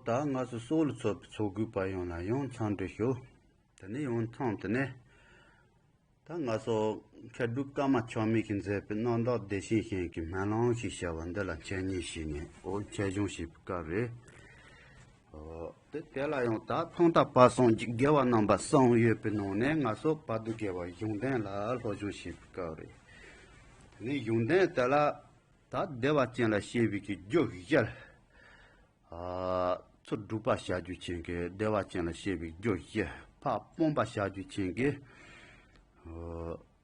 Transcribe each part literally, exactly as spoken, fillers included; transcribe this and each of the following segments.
ད་ང་ཚོ་སྲོག་ལ་ཚོད་པའི་ཚོགས་དགོས་པ་ཡོངས་ལ་ཡང་འཚམས་འདྲི་ཞུ། དེ་ནས་ཡང་མཚམས་དེ་ནས། ད་ང་ཚོ་མཁས་གྲུབ་ཀརྨ་ཆགས་མེད་ཀྱིས་མཛད་པའི་རྣམ་དག་བདེ་ཆེན་ཞིང་གི་སྨོན་ལམ་ཞེས་བྱ་བ་འདི་ལ་འཆད་ཉན་བྱས་ནས་འོ་འཆད་སྦྱོང་བྱེད་པའི་སྐབས་རེད། འོ་དེ་དེ་ལ་ཡང་ད་ཐང་ལྟ་བ་གསུམ་གྱི་དགེ་བ་རྣམ་པ་གསུམ་ཡོད་པའི་ནང་ནས་ང་ཚོ་བར་དོའི་དགེ་བ་གཞུང་དོན་ལ་སློབ་སྦྱོང་བྱེད་པའི་སྐབས་རེད། དེ་ནས་གཞུང་དོན་དེ་ལ་ད་བདེ་བ་ཅན་ལ་སྐྱེ་བའི་གི་རྒྱུ་བཞི། ཚུར་སྒྲུབ་པ་བྱ་རྒྱུ་ཅན་གྱི་བདེ་བ་ཅན་ལ་སྐྱེ་བའི་རྒྱུ་བཞི། ཕར་སྤོང་པ་བྱ་རྒྱུ་ཅན་གྱི་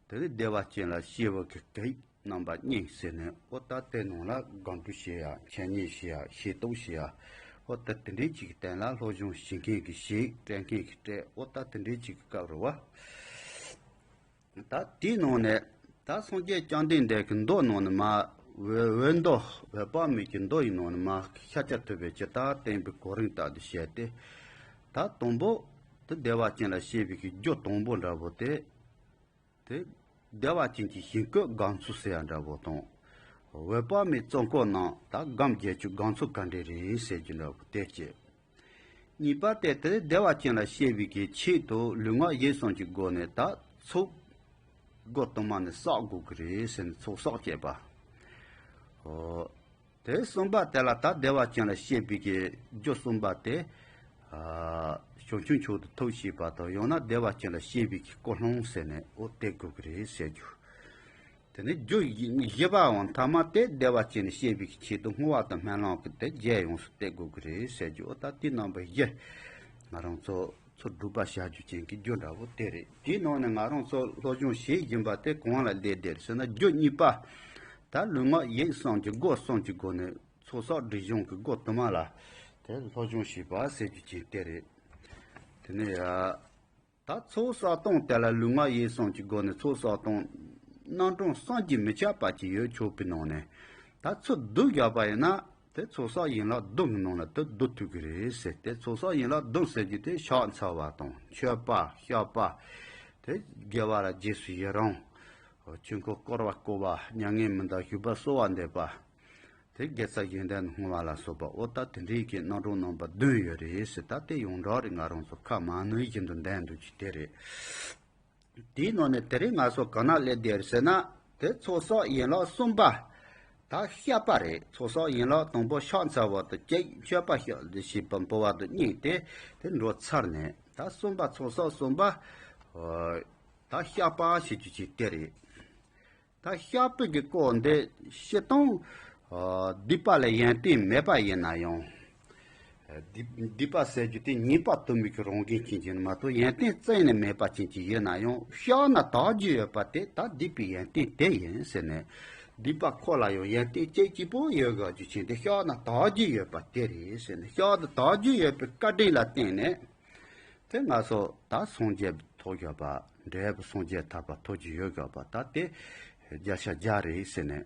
དེ་ནི་བདེ་བ་ཅན་ལ་སྐྱེ་བའི་གི་གེགས་རྣམ་པ་གཉིས་ཟེར་ནས་འོ་ད་དེ་ནང་ལ་སྒོམ་སྒྲུབ་བྱེད་ཡ། འཆད་ཉན་བྱེད་ཡ། ཤེས་རྟོགས་བྱེད་ཡ། འོ་ད་དེ་འདྲའི་ཅིག་གི་སྟེང་ལ་སློབ་སྦྱོང་བྱེད་མཁན་གྱི་ཞིག་སྤྲད་མཁན་གྱི་སྤྲད། འོ་ད་དེ་འདྲའི་ཅིག་གི་སྐབས་རེད་བ། ད་དེའི་ནང་ནས་ད་སངས་རྒྱས་བཅོམ་ལྡན་འདས་ཀྱི་མདོ་ནང་ནས་མ། འོད་འོད་མདོ་འོད་དཔག་མེད་ཀྱི་མདོ་ཡི་ནང་ནས་མ་ཤཱཀྱ་ཐུབ་པས་ཇི་ལྟར་བསྟན་པའི་གོ་རིམ་ལྟར་དུ་བཤད་དེ། ད་དང་པོ་དེ་བདེ་བ་ཅན་ལ་སྐྱེ་བའི་གི་རྒྱུ་དང་པོ་འདྲ་བོ་དེ། དེ་བདེ་བ་ཅན་གྱི་ཞིང་བཀོད་སྒོམ་ཚུལ་ཟེར་ཡ་འདྲ་བོ་དང་། འོད་དཔག་མེད་བརྩམས་སྐོར་ནང་ད་སྒོམ་རྒྱལ་ཆུ་སྒོམ་ཚུལ་ག་འདྲ་རེད་ཟེར་རྒྱུ་འདྲ་བོ་དེ་བྱས། གཉིས་པ་དེ་དེ་བདེ་བ་ཅན་ལ་སྐྱེ་བའི་གི་ཆེད་དུ་ལུས་ངག་ཡིད་གསུམ་གྱི་སྒོ་ནས་ད་ཚོགས་སྒོ་དུ་མ་ནས་བསགས་དགོས་ཀྱི་རེད་ཟེར་ནས་ཚོགས་བསགས་བྱས་པ། ཨོ། དེ་གསུམ་པ་དེ་ལ་ད་བདེ་བ་ཅན་ལ་སྐྱེ་བའི་གི་རྒྱུ་གསུམ་པ་དེ། ཨ། བྱང་ཆུབ་མཆོག་ཏུ་ཐུགས་བསྐྱེད་པ་དང་ཡང་ན་བདེ་བ་ཅན་ལ་སྐྱེ་བའི་གི་ཀུན་སློང་ཟེར་ནས་ཨོ་དེ་དགོས་ཀྱི་རེད་ཟེར་རྒྱུ། དེ་ནས་རྒྱུ་བཞི་པའང་ཐ་མ་དེ་བདེ་བ་ཅན་ལ་སྐྱེ་བའི་གི་ཆེད་དུ་བསྔོ་བ་དང་སྨོན་ལམ་གྱི་དེ་རྒྱལ་ཡོངས་སུ་གཏད་དགོས་ཀྱི་རེད་ཟེར་རྒྱུ། ཨོ་ད་དེ་རྣམ་པ་བཞི་ང་རང་ཚོ་ཚུར་སྒྲུབ་པ་བྱ་རྒྱུ་ཅན་གྱི་རྒྱུ་འདྲ་བོ་དེ་རེད། དེའི་ནང་ནས་ང་རང་ཚོ་སློབ་སྦྱོང་བྱེད་བཞིན་པ་དེ་གང་ལ་སླེབས་བསྡད་ཟེར་ན་རྒྱུ་གཉིས་པ། ད་ལུས་ངག་ཡིད་གསུམ་གྱི་སྒོ་གསུམ་གྱི་སྒོ་ནས་ཚོགས་བསགས་སྒྲིབ་སྦྱོང་གི་སྒོ་དུ་མ་ལ་དེ་སློབ་སྦྱོང་བྱེད་པ་ཟེར་རྒྱུ་ཅན་དེ་རེད། དེ་ནས་ཡ། ད་ཚོགས་བསགས་སྟངས་དེ་ལ་ལུས་ངག་ཡིད་གསུམ་གྱི་སྒོ་ནས་ཚོགས་བསགས་སྟངས་རྣམ་གྲངས་བསམ་གྱིས་མི་ཁྱབ་པ་ཅིག་ཡོད་ཆོག་པའི་ནང་ནས། ད་ཚུར་བསྡུ་བཞག་པ་ཡིན་ན་དེ་ཚོགས་བསགས་ཡན་ལག་བདུན་གྱི་ནང་ལ་དེ་བསྡུ་ཐུབ་ཀྱི་རེད་ཟེར་ཏེ། ཚོགས་བསགས་ཡན་ལག་བདུན་ཟེར་རྒྱུ་དེ་ཕྱག་འཚལ་བ་དང་མཆོད་པ་བཤགས་པ། དེ་དགེ་བ་ལ་རྗེས་སུ་ཡི་རང་། ཆོས་འཁོར་བསྐོར་བ་བསྐོར་བ། མྱ་ངན་མི་འདའ་བཞུགས་པ་གསོལ་བ་འདེབས་པ། དེ་དགེ་རྩ་གཞན་དོན་བསྔོ་བ་ལ་སོགས་པ་ཨོ་ད་དེ་འདྲའི་གི་རྣམ་གྲངས་རྣམ་པ་བདུན་ཡོད་རེད་ཟེར། ད་དེ་ཡོངས་གྲགས་རེད། ང་རང་ཚོ་ཁ་མ་ནུས་བཞིན་དུ་འདོན་འདུག་ཅིག་དེ་རེད། དེའི་ནང་ནས་དེ་རིང་ང་ཚོ་ག་ན་སླེབས་བསྡད་རེད་ཟེར་ན། དེ་ཚོགས་བསགས་ཡན་ལག་གསུམ་པ། ད་བཤགས་པ་རེད། ཚོགས་བསགས་ཡན་ལག་དང་པོ་ཕྱག་འཚལ་བ་དང་གཅིག་མཆོད་པ་བཤགས་ཞེས་པ་འབུལ་བ་དང་གཉིས་ཏེ། དེ་འགྲོ་ཚར་ནས་ད་གསུམ་པ་ཚོགས་བསགས་གསུམ་པ། ད་བཤགས་པ་ཞེས་རྒྱུ་ཅིག་དེ་རེད། ད་བཤགས་པའི་གི་སྐོར་འདི་སྤྱིར་བཏང་། ཨ། སྡིག་པ་ལ་ཡོན་ཏན་མེད་པ་ཡིན་ན་ཡང་། སྡིག་སྡིག་པ་ཟེར་རྒྱུ་དེ་ཉེས་པ་དུ་མའི་གི་རང་བཞིན་ཅན་ཅིག་མ་གཏོགས་ཡོན་ཏན་རྩ་ནས་མེད་པ་ཅན་ཅིག་ཡིན་ན་ཡང་བཤགས་ན་དག་རྒྱུ་ཡོད་པ་དེ་ད་སྡིག་པའི་ཡོན་ཏན་དེ་ཡིན་ཟེར་ནས། སྡིག་པ་ཁོ་ལ་ཡང་ཡོན་ཏན་གཅིག་གཅིག་པོ་ཡོད་དགོས་རྒྱུ་ཅན་དེ་བཤགས་ན་དག་རྒྱུ་ཡོད་པ་དེ་རེད་ཟེར་ནས། བཤགས་ན་དག་རྒྱུ་ཡོད་པའི་བཀའ་དྲིན་ལ་བརྟེན་ནས། དེ་ང་ཚོ་ད་སངས་རྒྱས་ཐོབ་ཡོད་པ། འབྲས་བུ་སངས་རྒྱས་ཐར་པ་ཐོབ་ཀྱི་ཡོད་ཡོད་པ་ད་དེ་བརྒྱ་ཆ་བརྒྱ་རེད་ཟེར་ནས།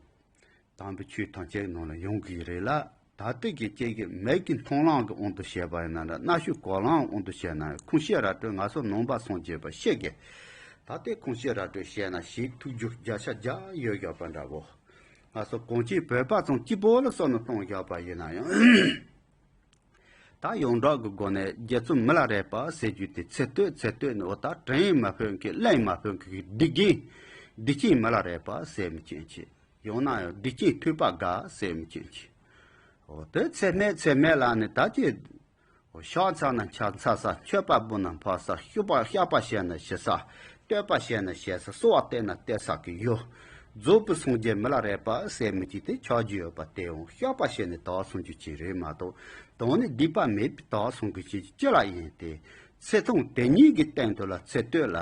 དམ་པའི་ཆོས་ཐམས་ཅད་ནང་ལ་ཡོང་གི་རེད་ལ། ད་ལྟའི་གི་ཅིག་གི་མིག་གི་མཐོང་ལམ་གི་དབང་དུ་བྱས་པ་ཡིན་ན་འདྲ། རྣ་ཤོག་གོ་ལམ་དབང་དུ་བྱས་ན། ཁོང་ཤེས་ར་སྤྲོད་ང་ཚོ་ནང་པ་སངས་རྒྱས་པ་ཤེས་གི། ད་ལྟའི་ཁོང་ཤེས་ར་སྤྲོད་བཤད་ན་ཞིག་ཐུགས་རྒྱུ་བརྒྱ་ཆ་བརྒྱ་ཡོད་ཡོད་པ་འདྲ་བོ། ང་ཚོ་གངས་ཅན་བོད་པ་ཚང་གཅིག་པོ་ལ་བསམ་བློ་གཏོང་བཞག་པ་ཡིན་ན་ཡང་། ད་ཡོངས་གྲགས་ཀྱི་སྒོ་ནས་རྒྱ་མཚོ་མི་ལ་རས་པ་ཟེར་རྒྱུ་དེ་ཚེ་སྟོད་ཚེ་སྟོད་ནས་འོ་ད་དྲིན་མ་ཕོད་མཁན་བླིན་མ་ཕོད་མཁན་གྱི་སྡིག་རྒན། སྡིག་ཅན་མི་ལ་རས་པ་ཟེར་མི་ཅན་ཅིག་ཡང་ན་ཡང་སྡིག་ཅན་ཐོས་པ་དགའ་ཟེར་མི་ཅན་ཅིག་འོ་དེ་ཚེ་སྨད་ཚེ་སྨད་ལ་ནི་ད་ཀྱི། ཕྱག་འཚལ་ན་ཕྱག་འཚལ་ས། མཆོད་པ་འབུལ་ན་འབུལ་ས། བཤགས་པ་བཤགས་པ་བྱས་ན་བྱེད་ས། བསྟོད་པ་བྱས་ན་བྱེད་ས། གསོལ་བ་བཏབ་ན་གཏད་ས་གི་ཡུལ། རྫོགས་པའི་སངས་རྒྱས་མི་ལ་རས་པ་ཟེར་མི་ཅིག་དེ་ཆགས་རྒྱུ་ཡོད་པ་དེ་ཡང་བཤགས་པ་བྱས་ནས་དག་སོང་རྒྱུ་ཅིག་རེད་མ་གཏོགས། དོན་ནི་སྡིག་པ་མེད་པའི་དག་སོང་རྒྱུ་ཅིག་ཅི་ལ་ཡིན་ཏེ། ཚེ་ཐུང་དེ་ཉིད་ཀྱི་སྟེང་དུ་ལ་ཚེ་སྟོད་ལ།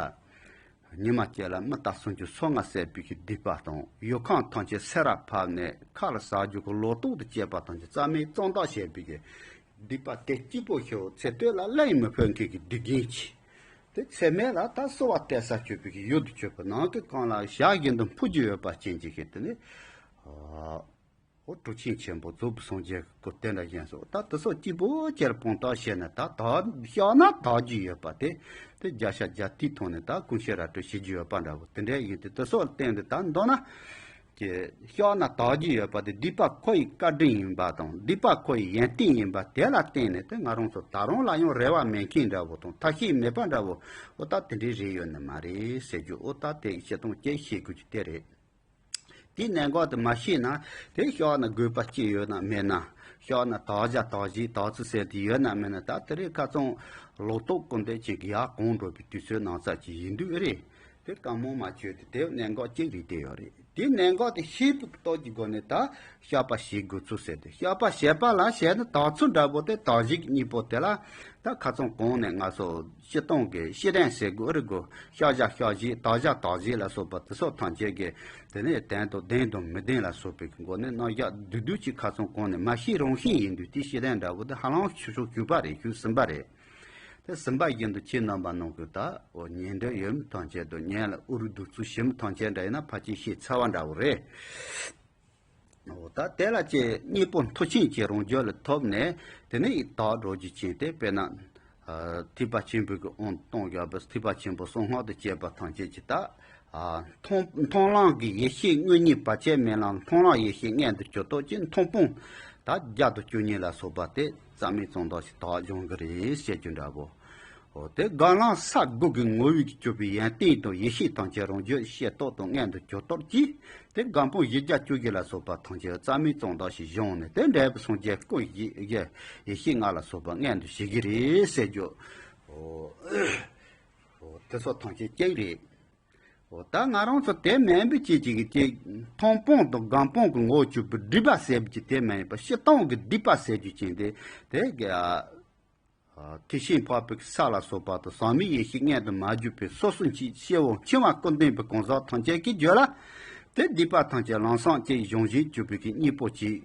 ཉི་མ་གཅིག་ལ་མི་དག་སོང་རྒྱུ་སོ་ལྔ་བསད་པའི་གི་སྡིག་པ་དང་། ཡུལ་ཁམས་ཐམས་ཅད་སེར་བ་ཕབ་ནས་ཁ་ལ་ཟ་རྒྱུ་གི་ལོ་ཏོག་དང་བཅས་པ་ཐམས་ཅད་རྩ་མེད་གཙང་དག་བྱས་པའི་གི་སྡིག་པ་དེ་གཅིག་པོ་ཤོར། ཚེ་སྟོད་ལ་བླིན་མི་ཕོད་མཁན་གྱི་སྡིག་རྒན་ཅིག་དེ་ཚེ་སྨད་ལ་ད་གསོལ་བ་བཏབ་ས་ཆོད་པའི་གི་ཡུལ་དུ་ཆོད་པ་ནང་གི་གང་ལ་ཞག་བཞིན་དུ་འཕུར་རྒྱུ་ཡོད་པ་ཅན་ཅིག་གི་དེ་ནི། ཨོ། གྲུབ་ཆེན་ཆེན་པོ་རྫོགས་པའི་སངས་རྒྱས་ཀྱི་སྐུ་དེ་འདྲ་བཞེངས་སོ། ད་དེ་ཚོ་གཅིག་པོ་ཅིག་ལ་དཔང་རྟགས་བྱས་ན་ད་དག་བཤགས་ན་དག་རྒྱུ་ཡོད་པ་དེ། དེ་བརྒྱ་ཆ་བརྒྱ་དེའི་ཐོག་ནས་ད་ཀུན་ཤེས་ར་སྤྲོད་བྱེད་རྒྱུ་ཡོད་པ་འདྲ་བོ་དེ་འདྲ་ཡིན་ཏེ། དེ་ཚོ་ལ་བརྟེན་ཏེ་ད་མདོར་ན། ཀྱི་ཤོག་ན་དག་རྒྱུ་ཡོད་པ་དེ་སྡིག་པ་ཁོ་ཡི་བཀའ་དྲིན་ཡིན་པ་དང་སྡིག་པ་ཁོ་ཡི་ཡོན་ཏན་ཡིན་པ་དེ་ལ་བརྟེན་ནས་དེ་ང་རང་ཚོ་ད་རུང་ལ་ཡང་རེ་བ་མེད་མཁན་འདྲ་བོ་དང་ཐབས་ཤེས་མེད་པ་འདྲ་བོ་ཨོ་ད་དེ་འདྲའི་རེད་ཡོད་ནི་མ་རེད་ཟེར་རྒྱུ་ཨོ་ད་དེ་སྤྱིར་བཏང་སྐྱེ་ཤེས་དགོས་རྒྱུ་དེ་རེད། དེའི་གནད་འགག་དེ་མ་ཤེས་ན་དེ་ཤོག་ན་དགོས་པ་ཅི་ཡོད་ན་མེད་ན་ཤོག་ན་དག་བྱ་དག་བྱེད་དག་ཚུལ་ཟེར་དེ་ཡོད་ན་མེད་ན་ད་དེ་རིང་ཁ་ཚང་ལོ་ཏོག་ཀུན་ཏེ་ཅིག་ཡར་གོང་འགྲོ་བའི་དུས་ཚོད་ནང་ཚ་ཅིག་ཡིན་དུས་རེད། དེ་བཀའ་མོལ་མ་བྱོས་ཏེ་དེ་གནད་འགག་གཅིག་རེད་དེ་ཡོད་རེད། དེའི་གནད་འགག་དེ་ཤེས་པའི་སྟོབས་ཀྱི་སྒོ་ནས་ད་བཤགས་པ་བྱེད་དགོས་ཚུལ་ཟེར་ཏེ་བཤགས་པ་བྱེད་པ་ལ་བྱས་ན་དག་ཚུལ་འདྲ་པོ་དེ་དག་བྱེད་ཀྱི་གཉེན་པོ་དེ་ལ་ད་ཁ་ཚང་གོང་ནས་ང་ཚོ་སྤྱིར་བཏང་གི་ཤེས་ལྡན་ཟེར་དགོས་རེད་གོ། བཤགས་བྱ་བཤགས་བྱེད་དག་བྱ་དག་བྱེད་ལ་སོགས་པ་དེ་སོགས་ཐམས་ཅད་ཀྱི་དེ་ནས་བདེན་དང་བདེན་དང་མི་བདེན་ལ་སོགས་པའི་སྒོ་ནས་རྣམ་གཞག་བསྡུས་བསྡུས་ཀྱི་ཁ་ཚང་གོང་ནས་མ་ཤེས་རང་ཤེས་ཡིན་དུས་དེ་ཤེས་ལྡན་འདྲ་པོ་དེ་ཧ་ལམ་ཆུ་ཤོག་བཅུ་པ་རེད་ཞུ་ཟིན་པ་རེད། དེ་ཟིན་པ་བཞིན་དུ་ཁྱེད་རྣམ་པ་ནང་གི་ད་འོ་ཉན་འདོད་ཡོད་མི་ཐམས་ཅད་དང་ཉན་ལ་ཨུ་རུ་སྡུག་ཚུལ་ཞི་མི་ཐམས་ཅད་འདྲ་ཡིན་ན་ཕལ་ཆེར་ཤེས་ཚར་བ་འདྲ་བོ་རེད། འོ་ད་དེ་ལ་ཅེ་གཉེན་པོ་མཐུ་ཆེན་གྱི་རང་རྒྱུད་ལ་ཐོབ་ནས་དེ་ནས་ཡི་དྭགས་འགྲོ་རྒྱུ་ཅན་དེ་དཔེར་ན། ཐེག་པ་ཆེན་པོའི་གི་དབང་གཏོང་བརྒྱབ་པ་ཐེག་པ་ཆེན་པོ་གསང་སྔགས་དང་བཅས་པ་ཐམས་ཅད་ཀྱི་ད། མཐོང་མཐོང་ལམ་གྱི་ཡེ་ཤེས་དངོས་གཉེན་བར་ཆད་མེད་ལམ་མཐོང་ལམ་ཡེ་ཤེས་མངོན་དུ་གྱུར་ཐོག་ཅིག་མཐོང་སྤང་ད་བརྒྱ་དང་བཅུ་གཉིས་ལ་སོགས་པ་དེ་རྩ་མེད་གཙང་དག་ཞིག་དག་སྦྱོང་གི་རེད་བཤད་རྒྱུ་འདྲ་པོ། འོ་དེ་སྒོམ་ལམ་ས་དགུ་གི་ངོ་བོས་གྱུར་པའི་ཡོན་ཏན་དང་ཡེ་ཤེས་ཐམས་ཅད་རང་རྒྱུད་ཤེས་རྟོགས་དང་མངོན་དུ་གྱུར་ཐོག་ཅིག་དེ་སྒོམ་སྤང་བཞི་བརྒྱ་བཅུ་བཞི་ལ་སོགས་པ་ཐམས་ཅད་རྩ་མེད་གཙང་དག་ཞིག་སྦྱངས་ནས་དེ་འབྲས་བུ་སངས་རྒྱས་སྐུ་བཞི་ཡེ་ཤེས་ལྔ་ལ་སོགས་པ་མངོན་དུ་བྱེད་ཀྱི་རེད་ཟེར་རྒྱུ། འོ། འོ་དེ་སོགས་ཐམས་ཅད་ཅིག་རེད། འོ་ད་ང་རང་ཚོ་དེ་མིན་པའི་ཅིག་ཅིག་གི་ཅིག་མཐོང་སྤང་དང་སྒོམ་སྤང་གི་ངོ་བོ་གྱུར་པའི་སྒྲིབ་པ་ཟེར་བའི་ཅིག་དེ་མིན་པ་སྤྱིར་བཏང་གི་སྡིག་པ་ཟེར་རྒྱུ་ཅན་དེ་དེ་གི་ཐེག་ཆེན་འཕགས་པའི་ས་ལ་སོགས་པ་དང་ཟག་མེད་ཡེ་ཤེས་མངོན་དུ་མ་གྱུར་པའི་སོ་སོ་འཆི་སྐྱེ་བོ་འཆི་བ་ཀུན་ལྡན་པའི་གང་ཟག་ཐམས་ཅད་ཀྱི་རྒྱུད་ལ་དེ་སྡིག་པ་ཐམས་ཅད་ལམ་སང་ཅིག་སྦྱང་བཞིན་གྱུར་པའི་གི་གཉེན་པོ་ཅིག་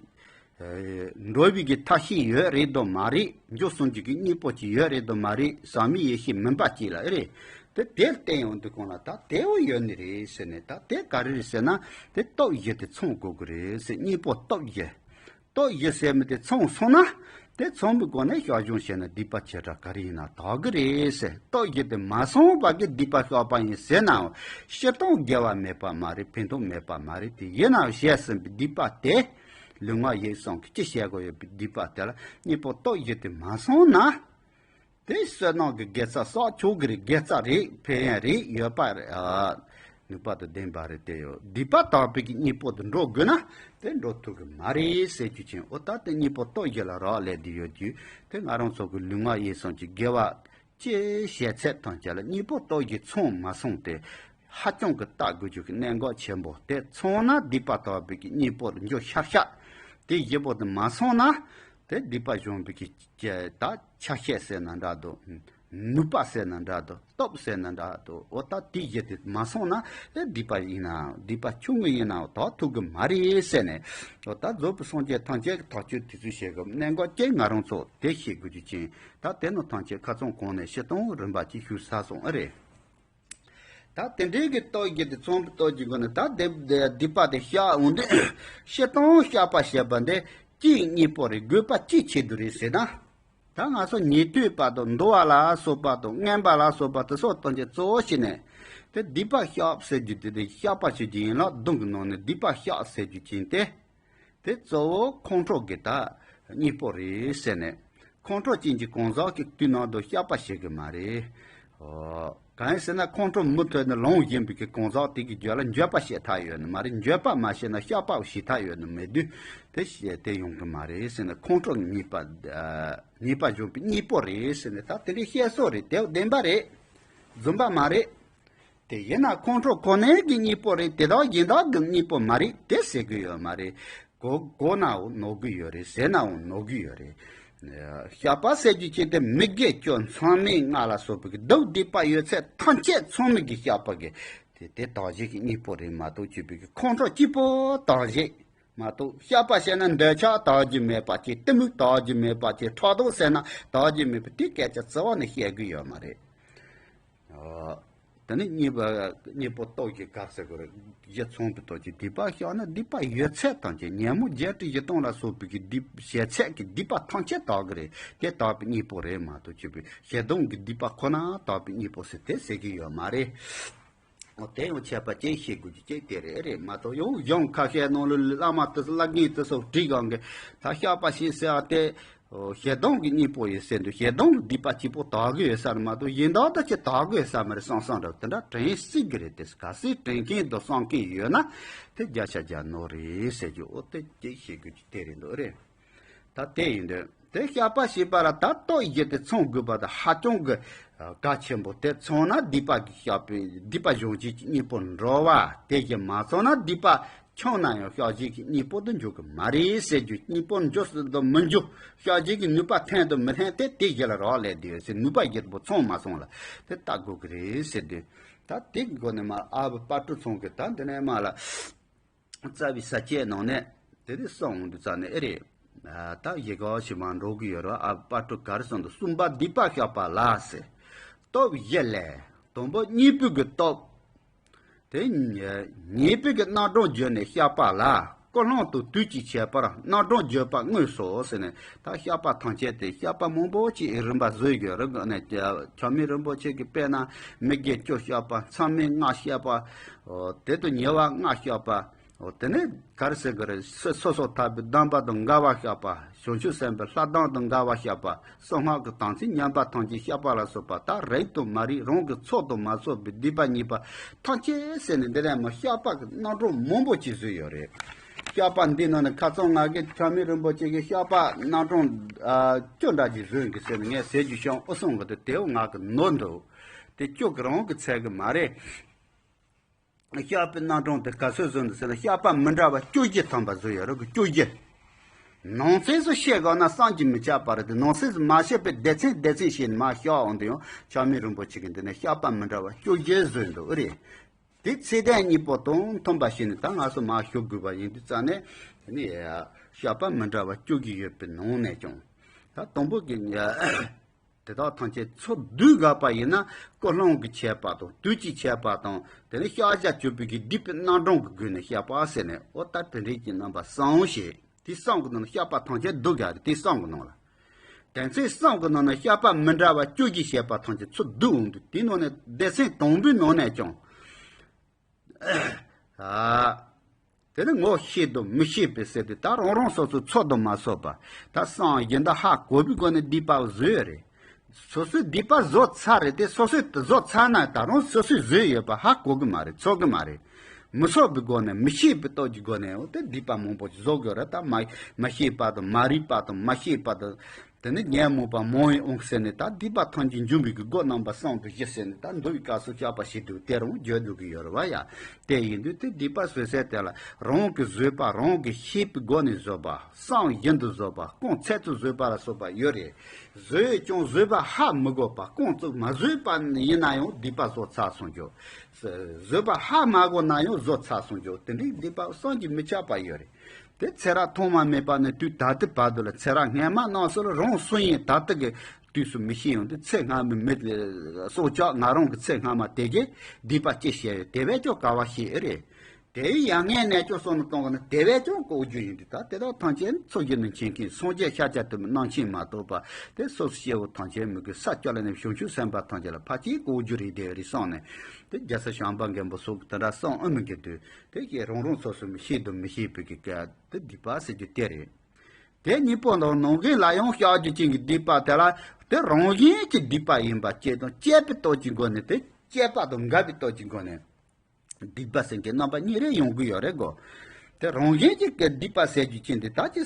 འགྲོ་བའི་གི་ཐབས་ཤེས་ཡོད་རེད་དོ་མ་རེད། མགྱོགས་སོང་རྒྱུ་གི་གཉེན་པོ་ཅིག་ཡོད་རེད་དོ་མ་རེད། ཟག་མེད་ཡེ་ཤེས་མུན་པ་ཅིག་ལ་ཨེ་རེད། དེ་དེར་བརྟེན་ཡོང་དུས་གང་ལ་ད་དེའོ་ཡོད་ནི་རེད་ཟེར་ནས་ད་དེ་ག་རེ་རེད་ཟེར་ན་དེ་སྟོབས་བཞི་དེ་ཚང་དགོས་ཀྱི་རེད་ཟེར། གཉེན་པོ་སྟོབས་བཞི། སྟོབས་བཞི་ཟེར་མི་དེ་ཚང་སོང་ན་དེ་ཚང་མི་སྒོ་ནས་བཤགས་སྦྱོང་བྱས་ན་སྡིག་པ་ཆེ་ཕྲ་ག་རེ་ཡིན་ན་དག་གི་རེད་ཟེར། སྟོབས་བཞི་དེ་མ་སོང་བ་གི་སྡིག་པ་བཤགས་པ་ཡིན་ཟེར་ནའང་སྤྱིར་བཏང་དགེ་བ་མེད་པ་མ་རེད། ཕན་ཐོགས་མེད་པ་མ་རེད། དེ་ཡིན་ནའང་བྱས་ཟིན་པའི་སྡིག་པ་དེ། ལུས་ངག་ཡིད་གསུམ་གྱི་ཅི་བྱེད་དགོས་ཡོད་པའི་སྡིག་པ་དེ་ལ་གཉེན་པོ་སྟོབས་བཞི་དེ་མ་སོང་ན། དེ་བསོད་ནམས་ཀྱི་དགེ་རྩ་བསགས་ཆོག་གི་རེད། དགེ་རྩ་རེད། ཕན་ཡོན་རེད། ཡོད་པ་རེད། ཨ། ནུས་པ་དང་ལྡན་པ་རེད། དེ་ཡོད་སྡིག་པ་དག་པའི་གི་གཉེན་པོ་དེ་འགྲོ་དགོས་ན་དེ་འགྲོ་ཐུབ་གི་མ་རེད་ཟེར་རྒྱུ་ཅན། འོ་ད་དེ་གཉེན་པོ་སྟོབས་བཞི་ལ་རག་ལས་དེ་ཡོད་རྒྱུ་དེ་ང་རང་ཚོ་གི་ལུས་ངག་ཡིད་གསུམ་གྱི་དགེ་བ། ཅེས་བཤད་ཚད་དང་བཅས་ལ་གཉེན་པོ་སྟོབས་བཞི་ཚང་མ་སོང་སྟེ། ཧ་ཅང་གི་ལྟ་དགོས་རྒྱུ་གི་གནད་འགག་ཆེན་པོ་དེ་ཚང་ན་སྡིག་པ་དག་པའི་གི་གཉེན་པོར་འགྱུར་ཤར་ཤར། དེ་བཞི་པོ་དེ་མ་སོང་ན། དེ་སྡིག་པ་གཞོམ་པའི་གི་ད་ཆ་ཤས་ཟེར་ན་འདྲ་འདུག་ནུས་པ་ཟེར་ན་འདྲ་འདུག་སྟོབས་ཟེར་ན་འདྲ་འདུག་འོ་ད་དེ་བཞི་དེ་མ་སོང་ན་དེ་སྡིག་པ་ཡིན་ནའང་སྡིག་པ་ཆུང་ངུ་ཡིན་ནའང་དག་ཐུབ་གི་མ་རེད་ཟེར་ནས། འོ་ད་རྫོགས་པའི་སངས་རྒྱས་ཐམས་ཅད་ཀྱི་ཐག་གཅོད་དེ་ཚོ་བྱེད་སྐབས་གནད་འགག་ཅིག་ང་རང་ཚོ་དེ་ཤེས་དགོས་རྒྱུ་ཅན། ད་དེ་ནི་ཐམས་ཅད་ཁ་ཚང་གོང་ནས་ཕྱི་དང་རིམ་པ་གཅིག་ཞུ་ས་སོང་ཨེ་རེད། ད་དེ་འདྲའི་གི་སྟོབས་བརྒྱུད་དེ་ཚོང་པའི་སྟོབས་ཀྱི་སྒོ་ནས་ད་སྡིག་སྡིག་པ་དེ་བཤགས་འོང་དུས་ཕྱི་དང་བཤགས་པ་བྱེད་པ་འདི་ཅིའི་གཉེན་པོ་རེད། དགོས་པ་ཅིའི་ཆེད་དུ་རེད་ཟེར་ན། ད་ང་ཚོ་ཉན་ཐོས་པ་དང་འདུལ་བ་ལ་སོགས་པ་དང་མངོན་པ་ལ་སོགས་པ་དེ་སོགས་སྟོན་གྱི་གཙོ་བོ་བྱས་ནས། དེ་སྡིག་པ་བཤགས་ཟེར་རྒྱུ་དེ་དེ་བཤགས་པ་བྱེད་རྒྱུ་ཡིན་ལ་གདུང་གི་ནང་ནས་སྡིག་པ་བཤགས་ཟེར་རྒྱུ་ཅན་དེ། དེ་གཙོ་བོ་ཁོང་ཁྲོ་གི་ད་གཉེན་པོ་རེད་ཟེར་ནས། ཁོང་ཁྲོ་ཅན་གྱི་གང་ཟག་གི་དུས་ནང་དུ་བཤགས་པ་བྱེད་གི་མ་རེད། ཨོ། གང་ཡིན་ཟེར་ན་ཁོང་ཁྲོ་མུ་མཐུད་ནས་ལངས་བཞིན་པའི་གི་གང་ཟག་དེ་གི་རྒྱུད་ལ་འགྱོད་པ་བྱེད་ཐབས་ཡོད་ནི་མ་རེད། འགྱོད་པ་མ་བྱས་ན་བཤགས་པ་བྱེད་ཐབས་ཡོད་ནི་མེད་དུས་དེ་བྱས་དེ་ཡོང་གི་མ་རེད་ཟེར་ནས། ཁོང་ཁྲོ་ཉེས་པ་ཉེས་པ་འཇོམས་པའི་གཉེན་པོ་རེད་ཟེར་ནས། ད་དེ་འདྲའི་བཤད་སྲོལ་རེད། དེ་བདེན་པ་རེད། རྫུན་པ་མ་རེད། དེ་ཡིན་ན་ཁོང་ཁྲོ་ཁོ་ནའི་གི་གཉེན་པོ་རེད། དེ་དག་གཞན་དག་གི་གཉེན་པོ་མ་རེད་དེ་ཟེར་གི་ཡོད་མ་རེད། གོ་གོ་ནའང་ནོར་གི་ཡོད་རེད། ཟེར་ནའང་ནོར་གི་ཡོད་རེད། བཤགས་པ་ཟེར་རྒྱུ་ཅན་དེ་མི་དགེ་བཅུ་མཚམས་མེད་ལྔ་ལ་སོགས་པའི་གི་སྡིག་སྡིག་པ་ཡོད་ཚད་ཐམས་ཅད་ཚང་མའི་གི་བཤགས་པ་གི་དེ་དེ་དག་བྱེད་ཀྱི་གཉེན་པོ་རེད་མ་གཏོགས་བཅོས་པའི་གི་ཁོང་ཁྲོ་གཅིག་པོ་དག་བྱེད་མ་གཏོགས། བཤགས་པ་བྱས་ན་འདོད་ཆགས་དག་རྒྱུ་མེད་པ་ཅིག་གཏི་མུག་དག་རྒྱུ་མེད་པ་ཅིག་ཕྲག་དོག་ཟེར་ན་དག་རྒྱུ་མེད་པ་དེ་སྐད་ཆ་རྩ་བ་ནས་བཤད་གི་ཡོད་མ་རེད། ཨོ། དེ་ནི་གཉེན་པོ་གཉེན་པོ་སྟོབས་ཀྱི་སྐབས་ཟེར་དགོས་རེད། བཞི་ཚང་པའི་སྟོབས་ཀྱིས་སྡིག་པ་བཤགས་ན་སྡིག་པ་ཡོད་ཚད་ཐམས་ཅད་ཉོན་མོངས་བརྒྱད་ཁྲི་བཞི་སྟོང་ལ་སོགས་པའི་གི་སྡིག་བྱེད་ཚད་ཀྱི་སྡིག་པ་ཐམས་ཅད་དག་གི་རེད། དེ་དག་པའི་གཉེན་པོ་རེད་མ་གཏོགས་བཅོས་པའི་ཞེ་སྡང་གི་སྡིག་པ་ཁོ་ན་དག་པའི་གཉེན་པོ་ཟེར་དེ་ཟེར་གི་ཡོད་མ་རེད། འོ་དེ་ཡང་ཁྱད་པར་ཅན་ཤེས་དགོས་རྒྱུ་ཅིག་དེ་རེད། རེད་མ་གཏོགས་ཡང་གཞུང་ཁ་ཤས་ནང་ལ་བླ་མ་དེ་ཚོ་བླ་རྒན་དེ་ཚོ་བྲིས་གང་གི་ད་བཤགས་པ་བྱེད་ཟེར་བ་དེ། ཞེ་སྡང་གི་གཉེན་པོ་ཡིན་ཟེར་འདུག་ཞེ་སྡང་གི་སྡིག་པ་གཅིག་པོ་དག་གི་ཡོད་ས་རེད་མ་གཏོགས་གཞན་དག་ད་ཅི་དག་གི་ཡོད་ས་མ་རེད། བསམ་བསམ་འདྲ་དེ་འདྲ་དྲན་སྲིད་གི་རེད། དེ་གལ་སྲིད་དྲན་མཁན་དང་བསམ་མཁན་ཡོད་ན་དེ་བརྒྱ་ཆ་བརྒྱ་ནོར་རེད་ཟེར་རྒྱུ། འོ་དེ་གཅིག་ཤེས་དགོས་རྒྱུ་དེ་རེད་འདུག་རེད། ད་དེ་ཡིན་དུས་དེ་བཤགས་པ་བྱས་པ་ལ་ད་སྟོབས་བཞི་དེ་ཚང་དགོས་པ་དང་ཧ་ཅང་གི་གལ་ཆེན་པོ། དེ་ཚང་ན་སྡིག་པ་གི་བཤགས་པའི་སྡིག་པ་སྦྱོང་བྱེད་ཀྱི་གཉེན་པོ་འགྲོ་བ་དེ་བཞི་མ་ཚང་ན་སྡིག་པ་འཆང་ན་ཡང་བཤགས་བྱེད་ཀྱི་གཉེན་པོ་དུ་འཇུག་གི་མ་རེད་ཟེར་རྒྱུ། གཉེན་པོ་འཇུག་སྲིད་དུ་མི་འཇུག་བཤགས་བྱེད་ཀྱི་ནུས་པ་ཐོན་དུ་མི་ཐོན་དེ་དེ་བཞི་ལ་རག་ལས་དེ་ཡོད་ཟེར། ནུས་པ་བཞི་དུ་ཚང་མ་སོང་ལ་དེ་ལྟ་དགོས་ཀྱི་རེད་ཟེར་དུས་ད་དེ་གི་སྒོ་ནས་མ་ཨ་བུ་དཔལ་སྤྲུལ་ཚང་གི་ད་འདི་ནས་མ་ལ། རྩ་བའི་ས་བཅད་ནང་ནས་དེ་རིགས་གསུངས་འོང་དུས་ཙ་ནས་ཨེ་རེད། ད་ཡི་ག་ཞིག་མ་འགྲོ་གི་ཡོད་ར། ཨ་པ་ཏྲུ་ག་རེ་གསུངས་འདུག་གསུམ་པ་སྡིག་པ་བཤགས་པ་ལ་ཟེར། སྟོབས་བཞི་ལས་དང་པོ་གཉེན་པོ་གི་སྟོབས། དེ་གཉེན་པོ་གི་རྣམ་གྲངས་བརྗོད་ནས་བཤགས་པ་ལ་ཀུན་སློང་དང་དུས་ཀྱི་ཁྱད་པར་རྣམ་གྲངས་བརྗོད་པ་དངོས་སོ་ཟེར་ནས། ད་བཤགས་པ་ཐམས་ཅད་དེ་བཤགས་པ་མང་པོ་ཅིག་རིམ་པ་བཟོས་ཡོད་རེད། ནས་ཆགས་མེད་རིན་པོ་ཆེ་གི་དཔེར་ན་མི་དགེ་བཅུ་བཤགས་པ། མཚམས་མེད་ལྔ་བཤགས་པ། དེ་དང་ཉེ་བ་ལྔ་བཤགས་པ། འོ་དེ་ནས་ག་རེ་ཟེར་གི་རེད། སོ་སོ་སོ་ཐར་པའི་སྡོམ་པ་དང་འགལ་བ་བཤགས་པ། བྱང་ཆུབ་སེམས་དཔའི་ལྷ་སྡོམ་དང་འགལ་བ་བཤགས་པ། གསང་སྔགས་ཀྱི་དམ་ཚིག་ཉམས་པ་ཐམས་ཅད་བཤགས་པ་ལ་སོགས་པ། ད་རིགས་དང་མ་རིགས་རང་གི་ཚོགས་དང་མ་ཚོགས་པའི་སྡིག་པ་ཉེས་པ་ཐམས་ཅད་ཟེར་ནས་འདི་ནས་མ་བཤགས་པ་གི་རྣམ་གྲངས་མང་པོ་ཅིག་བཟོས་ཡོད་རེད། བཤགས་པ་འདི་ནང་ནས་ཁ་སང་ང་གིས་ཆགས་མེད་རིན་པོ་ཆེ་གི་བཤགས་པ་རྣམ་གྲངས་ཨ་བཅུ་འདྲ་ཅིག་བཟོས་འདུག་ཟེར་ནས་ངས་ཟེར་རྒྱུ་བྱུང་། ཨོ་སོང་གི་དེ་དེའུ་ང་གི་ནོར་འདུག་དེ་བཅུ་གི་རང་གི་ཚད་གི་མ་རེད། བཤགས་པའི་རྣམ་གྲངས་དེ་ག་ཚོད་བཟོས་འདུག་ཟེར་ན། བཤགས་པ་མི་འདྲ་བ་བཅུ་བཞི་ཐམ་པ་བཟོས་ཡོད་རེད་གི། བཅུ་བཞི། ནང་གསེས་སུ་བཤད་དགོས་ན་བསམ་གྱིས་མི་ཁྱབ་པ་རེད་དེ། ནང་གསེས་སུ་མ་བཤད་པའི་སྡེ་ཚན་སྡེ་ཚན་བཤད་ནས་མ་བཤགས་འོང་དུ་ཡང་ཆགས་མེད་རིན་པོ་ཆེ་གི་འདི་ནས་བཤགས་པ་མི་འདྲ་བ་བཅུ་བཞི་བཟོས་འདུག་རེད། དེ་ཚད་ལྡན་གཉིས་པོ་དང་མཐུན་པ་བྱས་ནས་ད་ང་ཚོ་མ་ཞུ་དགོས་པ་ཡིན་དུས་ཙ་ནས་དེ་ནས་བཤགས་པ་མི་འདྲ་བ་བཅུ་བཞི་ཡོད་པའི་ནང་ནས་ཀྱང་ད་དང་པོ་གི། དེ་དག་ཐམས་ཅད་ཚུར་བསྡུས་དགོས་པ་ཡིན་ན་ཀུན་སློང་གི་ཁྱད་པར་དང་དུས་ཀྱི་ཁྱད་པར་དང་དེ་ནས་བཤགས་བྱ་སྤྱོད་པའི་གི་སྡིག་པའི་རྣམ་གྲངས་ཀྱི་སྒོ་ནས་བཤགས་པ་ཟེར་ནས། འོ་ད་དེ་འདྲའི་གི་རྣམ་པ་གསུམ་བཤད། དེ་གསུམ་གི་ནང་ནས་བཤགས་པ་ཐམས་ཅད་བསྡུ་དགོས་རེད། དེ་གསུམ་གི་ནང་ལ། དེ་ཚེ་གསུམ་གི་ནང་ནས་བཤགས་པ་མི་འདྲ་བ་བཅུ་བཞི་བཤད་པ་ཐམས་ཅད་ཚུར་བསྡུ་འོང་དུས་དེའི་ནང་ནས་སྡེ་ཚན་དང་པོའི་ནང་ནས་ཀྱང་། ཨ། དེ་ནི་ངོ་ཤེས་དང་མི་ཤེས་པའི་ཟེར་ཏེ་ད་རང་རང་སོ་སོའི་ཚོགས་དང་མ་ཚོགས་པ། ད་བསམ་བཞིན་དུ་ཧ་གོ་བའི་སྒོ་ནས་སྡིག་པ་བཟོས་ཡོད་རེད། སོ་སོའི་སྡིག་པ་བཟོ་ཚར་རེད་དེ། སོ་སོས་བཟོ་ཚར་ན་ད་རུང་སོ་སོས་བཟོས་ཡོད་པ་ཧ་གོ་གི་མ་རེད། ཚོར་གི་མ་རེད། མི་ཚོར་བའི་སྒོ་ནས་མི་ཤེས་པའི་སྟོབས་ཀྱི་སྒོ་ནས་འོ་དེ་སྡིག་པ་མང་པོ་ཞིག་བཟོ་དགོས་རེད། ད་མ་མ་ཤེས་པ་དང་མ་རིག་པ་དང་མ་ཤེས་པ་དང་། དེ་ནི་ཉོན་མོངས་པ་མང་བའི་དབང་ཟེར་ནས་ད་སྡིག་པ་ཐམས་ཅད་འཇོམས་པའི་གི་སྒོ་རྣམ་པ་གསུམ་དུ་བཞི་ཟེར་ནས་ད་འདུལ་བའི་སྐབས་སུ་བཤགས་པ་བྱེད་དུས་དེ་རུང་བརྗོད་འདུག་གི་ཡོད་རེད་བ་ཡ། དེ་ཡིན་དུས་དེ་སྡིག་པ་བཟོད་སའི་དེ་ལ་རང་གི་བཟོད་པ་རང་གིས་ཤེས་པའི་སྒོ་ནས་བཟོད་པ། བསམ་བཞིན་དུ་བཟོད་པ། རྐང་ཚད་དུ་བཟོད་པ་ལ་སོགས་པ་ཡོད་རེད། བཟོད་ཀྱང་བཟོད་པ་ཧ་མི་གོ་བ། རྐང་བཙུགས་མ་བཟོད་པ་ཡིན་ན་ཡང་སྡིག་པ་བཟོ་ཚར་སོང་རྒྱུ། བཟོད་པ་ཧ་མ་གོ་ན་ཡང་བཟོ་ཚར་སོང་རྒྱུ། དེ་འདྲའི་སྡིག་པ་བསམ་གྱིས་མི་ཁྱབ་པ་ཡོད་རེད། དེ་ཚེ་རབས་ཐོག་མ་མེད་པ་ནས་དུས་ད་ལྟའི་བར་དུ་ལ་ཚེ་རབས་སྔ་མ་རྣམས་སུ་ལ་རང་སུ་ཡིན་ད་ལྟ་གི་དུས་སུ་མི་ཤེས་ཡོང་དུས། ཚེ་སྔ་མའི་མི་སྲོག་ཆགས་ང་རང་གི་ཚེ་སྔ་མ་དེ་གས་སྡིག་པ་ཅི་བྱས་ཡོད་དེ་བས་ཀྱང་ག་བ་ཤེས་ཨེ་རེད། དེའི་ཡང་ངས་ནས་ཀྱང་བསམ་བློ་གཏོང་གི་ན་དེ་བས་ཀྱང་གོ་རྒྱུ་ཡིན་དུས། ད་དེ་དག་ཐམས་ཅད་ཚོགས་ཀྱི་ནང་མཁྱེན་མཁན་སངས་རྒྱས་ཤཱཀྱ་ཐུབ་པའི་རྣམ་མཁྱེན་མ་གཏོགས་པ་དེ་སོ་སོ་སྐྱེ་བོ་ཐམས་ཅད་མི་དགོས། ས་སྐྱ་ལ་ནས་བྱང་ཆུབ་སེམས་དཔའ་ཐམས་ཅད་ལ་ཕར་ཅིག་གོ་རྒྱུ་རེད་དེ་རེད་བསམ་ནས། དེ་རྒྱལ་སྲས་བྱམས་པ་མགོན་པོ་སོགས་ཀྱིས་དེ་འདྲ་གསུངས་ཨ་མི་གི་དུས། དེ་ཀྱི་རང་རང་སོ་སོ་མི་ཤེས་དང་མི་ཤེས་པའི་གི་སྐད་དེ་སྡིག་པ་ཟེར་རྒྱུ་དེ་རེད། དེ་གཉིས་པོ་དང་ནང་གི་ལ་ཡང་བཤགས་རྒྱུ་ཅན་གྱི་སྡིག་པ་དེ་ལ་དེ་རང་བཞིན་གྱི་སྡིག་པ་ཡིན་པ་བཅས་དང་བཅས་པའི་སྟོབས་ཀྱི་སྒོ་ནས། དེ་བཅས་པ་དང་འགལ་བའི་སྟོབས་ཀྱི་སྒོ་ནས་སྡིག་པ་ཟེར་མཁན་རྣམ་པ་གཉིས་རེ་ཡོང་གི་ཡོད་རེད་གོ། དེ་རང་བཞིན་གྱི་སྡིག་པ་ཟེར་རྒྱུ་ཅན་དེ་ད་ཅི།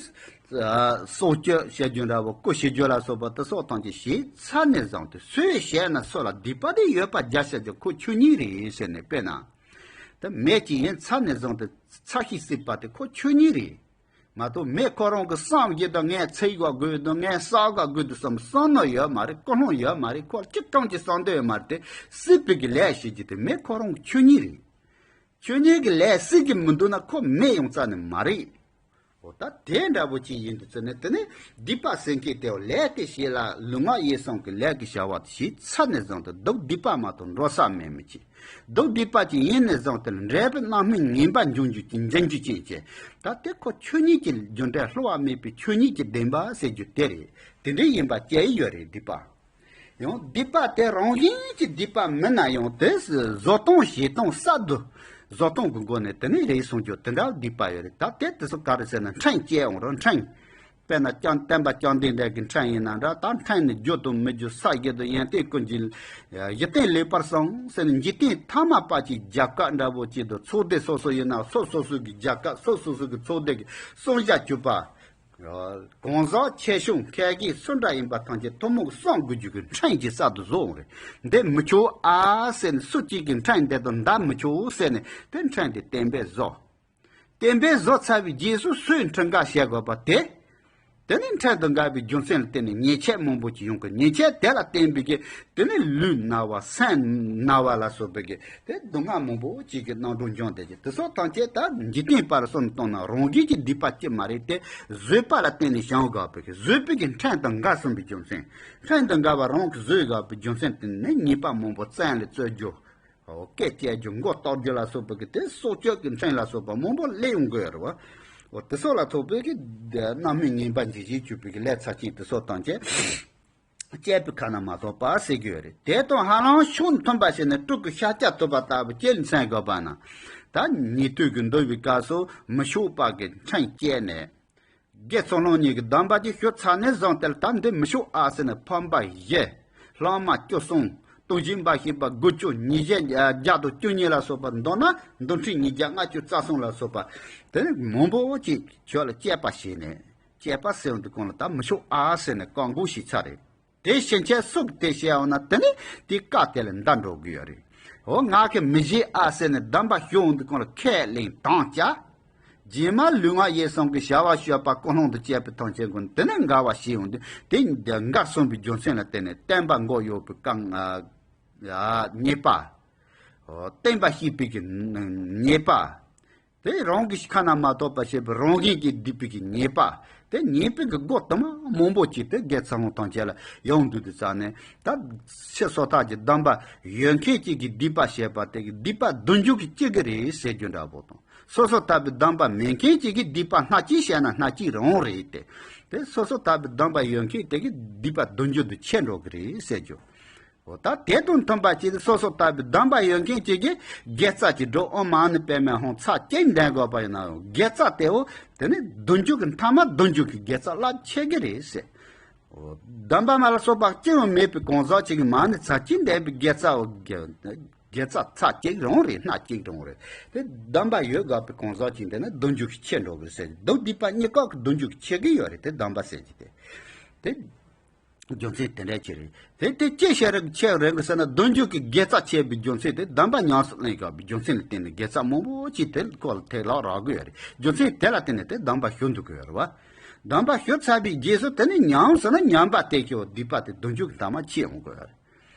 སྲོག་གཅོད་བྱེད་རྒྱུ་འདྲ་བོ་རྐུ་བྱེད་རྒྱུ་ལ་སོགས་པ་དེ་སོགས་ཐམས་ཅད་བྱས་ཚར་ནས་བཟུང་སྟེ་སུས་བྱས་ན་སུ་ལ་སྡིག་པ་དེ་ཡོད་པ་བརྒྱ་ཆ་བརྒྱ་ཁོ་ཆོས་ཉིད་རེད་ཟེར་ནས། དཔེར་ན། ད་མི་གཅིག་ཡིན་ཚར་ནས་བཟུང་སྟེ་ཚར་ཤེས་སྲིད་པ་དེ་ཁོ་ཆོས་ཉིད་རེད། མ་གཏོགས་མི་ཁོ་རང་གི་བསམ་བཞིན་དུ་ངས་ཚིག་ག་དགོས་འདུག་ངས་བསགས་ག་དགོས་འདུག་བསམ་བསམ་ནོ་ཡོད་མ་རེད། ཀུན་སློང་ཡོད་མ་རེད། ཁོ་ལ་ཅི་གང་ཅི་བསམ་འདོད་ཡོད་མ་རེད། དེ་སྲིད་པའི་གི་ལས་བྱེད་རྒྱུ་དེ་མི་ཁོ་རང་གི་ཆོས་ཉིད་རེད། ཆོས་ཉིད་ཀྱི་ལས་སྲིད་ཀྱི་མི་འདུག་ན་ཁོ་མི་ཡོང་རྩ་ནས་མ་རེད། འོ་ད་དེ་འདྲ་པོ་ཅིག་ཡིན་དུས་ཙི་ནས་དེ་ནི་སྡིག་པ་ཟེར་མཁན་དེ་ལས་ཀྱི་བྱེད་ལ་ལུས་ངག་ཡིད་གསུམ་གྱི་ལས་ཀྱི་བྱ་བ་དེ་བྱས་ཚར་ནས་བཟུང་སྟེ་སྡུག་སྡིག་པ་མ་གཏོགས་འགྲོ་ས་མེད་མི་ཅིག་སྡུག་སྡིག་པ་ཅིག་ཡིན་ནས་བཟུང་སྟེ་འབྲས་བུ་རྣམ་སྨིན་ངན་པ་འབྱུང་རྒྱུ་ཅིག་འབྱུང་རྒྱུ་ཅན་ཅིག་ད་དེ་ཁོ་ཆོས་ཉིད་ཀྱི་རྒྱུ་འབྲས་བསླུ་བ་མེད་པའི་ཆོས་ཉིད་ཀྱི་བདེན་པ་ཟེར་རྒྱུ་དེ་རེད། དེ་འདྲ་ཡིན་པ་སྐྱེ་ཡི་ཡོད་རེད་སྡིག་པ། ཡང་སྡིག་པ་དེ་རང་བཞིན་གྱི་སྡིག་པ་མིན་ན་ཡང་དེ་བཟོ་སྟངས་བྱེད་སྟངས་གསར་དུ་བཟོ་སྟངས་ཀྱི་སྒོ་ནས་དེ་ནས་རེ་སོང་རྒྱུ་དེ་འདྲ་སྡིག་པ་ཡོད་རེད། ད་དེ་དེ་ཚོ་ག་རེ་ཟེར་ན་འཕྲིན་སྐྱེལ་འོང་རོགས་འཕྲིན། དཔེར་ན་བསྟན་པ་བཅོམ་ལྡན་འདས་ཀྱི་འཕྲིན་ཡིན་ན་འདྲ། ད་འཕྲིན་ནི་རྒྱུ་དང་མི་རྒྱུ་ས་གཞི་དང་ཡོན་ཏན་ཀུན་གྱི་གཞི་རྟེན་ལེགས་པར་བསྲུང་ཟེར་ནས་འཇིག་རྟེན་ཐ་མལ་པ་ཅིག་རྒྱལ་ཁབ་འདྲ་བོ་ཅིག་དང་ཚོགས་སྡེ་སོ་སོ་ཡིན་ན་སོ་སོ་སོ་གི་རྒྱལ་ཁབ་སོ་སོ་སོ་གི་ཚོགས་སྡེ་གི་སྲུང་བྱ་གྱུར་པ། གང་ཟག་ཆེ་ཆུང་ཁལ་གྱིས་སུ་འདྲ་ཡིན་པ་ཐམས་ཅད་ཐུན་མོང་གི་བསྲུང་དགོས་རྒྱུ་གི་འཕྲིན་གྱི་གསར་དུ་བཟོ་འོང་རེད། འདི་མི་ཆོག་ཨ་ཟེར་ནས་སུ་གཅིག་གིས་འཕྲིན་འདི་དང་འདི་མི་ཆོག་ཟེར་ནས་དེ་འཕྲིན་དེ་བསྟན་པས་བཟོ། བསྟན་པས་བཟོ་ཚར་བའི་རྗེས་སུ་སུས་འཕྲིན་ཁ་བྱེད་དགོས་པ་དེ། དེ་ནི་འཕྲིན་དང་འགལ་བའི་རྒྱུ་མཚན་ལ་བརྟེན་ནས་ཉེས་ཆད་མང་པོ་ཅིག་ཡོང་གི། ཉེས་ཆད་དེ་ལ་བརྟེན་པའི་གི་དེ་ནི་ལུས་ན་བ་སེམས་ན་བ་ལ་སོགས་པའི་གི་དེ་སྡུག་བསྔལ་མང་པོ་ཅིག་གི་སྣང་གྲོགས་འབྱུང་བསྡད་ཀྱི། དེ་སོགས་ཐམས་ཅད་ད་འཇིག་རྟེན་པ་ལ་བསམ་བཏང་ན་རང་བཞིན་གྱི་སྡིག་པ་ཅིག་མ་རེད་དེ། བཟོད་པ་ལ་བརྟེན་ནས་བྱུང་དགོས་པའི་གི་བཟོད་པའི་གི་འཕྲིན་དང་འགལ་སོང་བའི་རྒྱུ་མཚན། འཕྲིན་དང་འགལ་བ་རང་གི་བཟོད་དགོས་པའི་རྒྱུ་མཚན་དེ་ནི་ཉེས་པ་མང་པོ་བཙན་ལ་རྩོད་རྒྱུ། འོ། སྐད་བཅད་རྒྱུ་མགོ་བཏོག་རྒྱུ་ལ་སོགས་པ་གི་དེ་སྲོག་གཅོད་ཀྱི་འཕྲིན་ལ་སོགས་པ་མང་པོ་སླེབས་ཡོང་གི་ཡོད་རེད་བ། འོ། དེ་སོགས་ལ་སོགས་པའི་གི་རྣམ་སྨིན་ངན་པ་འཇིགས་བྱེད་གྱུར་པའི་གི་ལས་ཚབས་ཆེན་དེ་སོགས་དང་བཅས་བཅས་པའི་ཁ་ན་མ་ཐོ་བ་ཟེར་གྱི་ཡོད་རེད། དེ་དང་ཧ་ལམ་ཕྱོགས་མཐུན་པ་བྱས་ནས་སྤྲུལ་སྐུ་ཤཱཀྱ་ཐུབ་པ་ལྟ་བུ་ཅི་ལ་མཚོན་དགོས་པ་ན། ད་ཉན་ཐོས་ཀྱི་འདུལ་བའི་སྐབས་སུ་མི་ཆོག་པ་གི་འཕྲིན་བཅས་ནས། དགེ་ཚུལ་སློང་གཉིས་ཀྱི་སྡོམ་པ་ཅིག་ཞུས་ཚར་ནས་བཟུང་སྟེ་ད་འདི་མི་ཆོག་ཨ་ཟེར་ནས་ཕམ་པ་བཞི། ལྷག་མ་བཅུ་གསུམ། སྟོང་བཞི་འབའ་ཞིག་པ་དགུ་བཅུ། ཉེས་བྱས་བརྒྱ་དང་བཅུ་གཉིས་ལ་སོགས་པ་མདོར་ན་འདུལ་ཁྲིམས་ཉིས་བརྒྱ་ལྔ་བཅུ་རྩ་གསུམ་ལ་སོགས་པ། དེ་ནི་མང་པོ་ཅིག་ཆོས་ལ་དཔྱད་པ་བྱས་ནས། དཔྱད་པ་ཟེར་བ་འདི་གོང་ལ་ད་མི་ཆོག་ཨ་ཟེར་ནས་བཀག་འགོག་བྱས་ཚར་རེད། དེ་ཕྱིན་ཆད་སུ་དེ་བྱས་འོང་ན་དེ་ནི་དེ་བཀག་དེ་ལ་འདའ་འགྲོ་གི་ཡོད་རེད། འོ། ང་གིས་མི་བྱེད་ཨ་ཟེར་ནས་སྡོམ་པ་ཞུ་འོང་དུས་སྒང་ལ་ཁས་ལེན་དམ་བཅའ། རྗེས་མ་ལུས་ངག་ཡིད་གསུམ་གྱི་བྱ་བ་སྤྱོད་པ་ཀུན་སློང་དང་བཅས་པའི་ཐམས་ཅད་ཀུན་དེ་ནི་འགལ་བ་བྱས་འོང་དུས་དེ་འགལ་སོང་བའི་རྒྱུ་མཚན་ལ་བརྟེན་ནས་བསྟན་པ་འགོག་ཡོད་པའི་རྐང་ཉེས་པ། འོ། བསྟན་པ་བཤིག་པའི་གི་ཉེས་པ། དེ་རང་གི་ཁ་ན་མ་ཐོ་བ་བྱས་པའི་རང་བཞིན་གྱིས་སྡིག་པའི་གི་ཉེས་པ། དེ་ཉེས་པའི་གི་སྒོ་དུ་མ་མང་པོ་ཅིག་དེ་དགེ་ཚུལ་སློང་ཐམས་ཅད་ལ་ཡོང་དུས་དུས་ཙང་ནས། ད་ཕྱི་སོ་ཐར་གྱི་སྡོམ་པ་ཡོད་མཁན་ཅིག་གིས་སྡིག་པ་བྱས་པ་དེ་གི་སྡིག་པ་སྡུག་འཇུག་གི་གཅིག་གི་རེད་ཟེར་རྒྱུ་འདྲ་པོ་དང་། སོ་སོ་ཐར་པའི་སྡོམ་པ་མེད་མཁན་ཅིག་གིས་སྡིག་པ་སྣ་གཅིག་བྱས་ན་སྣ་གཅིག་རང་རེད་དེ། དེ་སོ་སོ་ཐར་པའི་སྡོམ་པ་ཡོད་མཁན་དེ་གི་སྡིག་པ་སྡུག་འཇུག་ཏུ་ཆེ་འགྲོ་གི་རེད་ཟེར་རྒྱུ། འོ། ད་དེ་དང་མཐུན་པ་ཅིག་སོ་སོ་ལྟ་བུའི་སྡོམ་པ་ཡོད་མཁན་ཅིག་གིས་དགེ་རྩ་ཅིག་སྒྲུབ། ཨོཾ་མ་ཎི་པདྨེ་ཧཱུྃ་ཚར་གཅིག་འདོན་དགོས་པ་ཡིན་ན་ཡང་དགེ་རྩ་དེའོ། དེ་ནི་སྡུག་འཇུག་གི་མཐའ་མ་སྡུག་འཇུག་གི་དགེ་རྩ་རླབས་ཆེ་གི་རེད་ཟེར། འོ། སྡོམ་པ་མ་ལ་སོགས་པ་ཅི་ཡང་མེད་པའི་གང་ཟག་ཅིག་གིས་མ་ཎི་ཚར་གཅིག་འདོན་པའི་དགེ་རྩའོ། དགེ་རྩ་ཚར་གཅིག་རང་རེད། སྣ་གཅིག་རང་རེད། དེ་སྡོམ་པ་ཡོད་དགོས་པའི་གང་ཟག་ཅིག་འདོན་ན་སྡུག་འཇུག་གི་ཆེ་འགྲོ་གི་རེད་ཟེར། སྡུག་སྡིག་པ་གཉིས་ཀ་གི་སྡུག་འཇུག་གི་ཆེ་གི་ཡོད་རེད། དེ་སྡོམ་པ་ཟེར་གྱི་དེ། དེ། རྒྱུ་མཚན་དེ་འདྲ་ཅིག་རེད། དེ་དེ་ཅི་ཕྱིར་ཆེ་རེད་གི་ཟེར་ན་སྡུག་འཇུག་གི་དགེ་རྩ་ཆེ་བའི་རྒྱུ་མཚན་དེ་སྡོམ་པ་ཉམས་སུ་ལེན་དགོས་པའི་རྒྱུ་མཚན་ལ་བརྟེན་ནས་དགེ་རྩ་མང་པོ་ཅིག་དེ་སྐོར་ལ་ཐེག་ལག་རག་གི་ཡོད་རེད། རྒྱུ་མཚན་དེ་ལ་བརྟེན་ནས་དེ་སྡོམ་པ་ཞུ་འདུག་གི་ཡོད་རེད་བ། སྡོམ་པ་ཞུ་ཚར་བའི་རྗེས་སུ་དེ་ནི་ཉམས་སུ་ན་ཉམས་པ་དེ་ཁྱོད་སྡིག་པ་དེ་སྡུག་འཇུག་གི་མཐའ་མ་ཆེ་འོང་གི་ཡོད་རེད།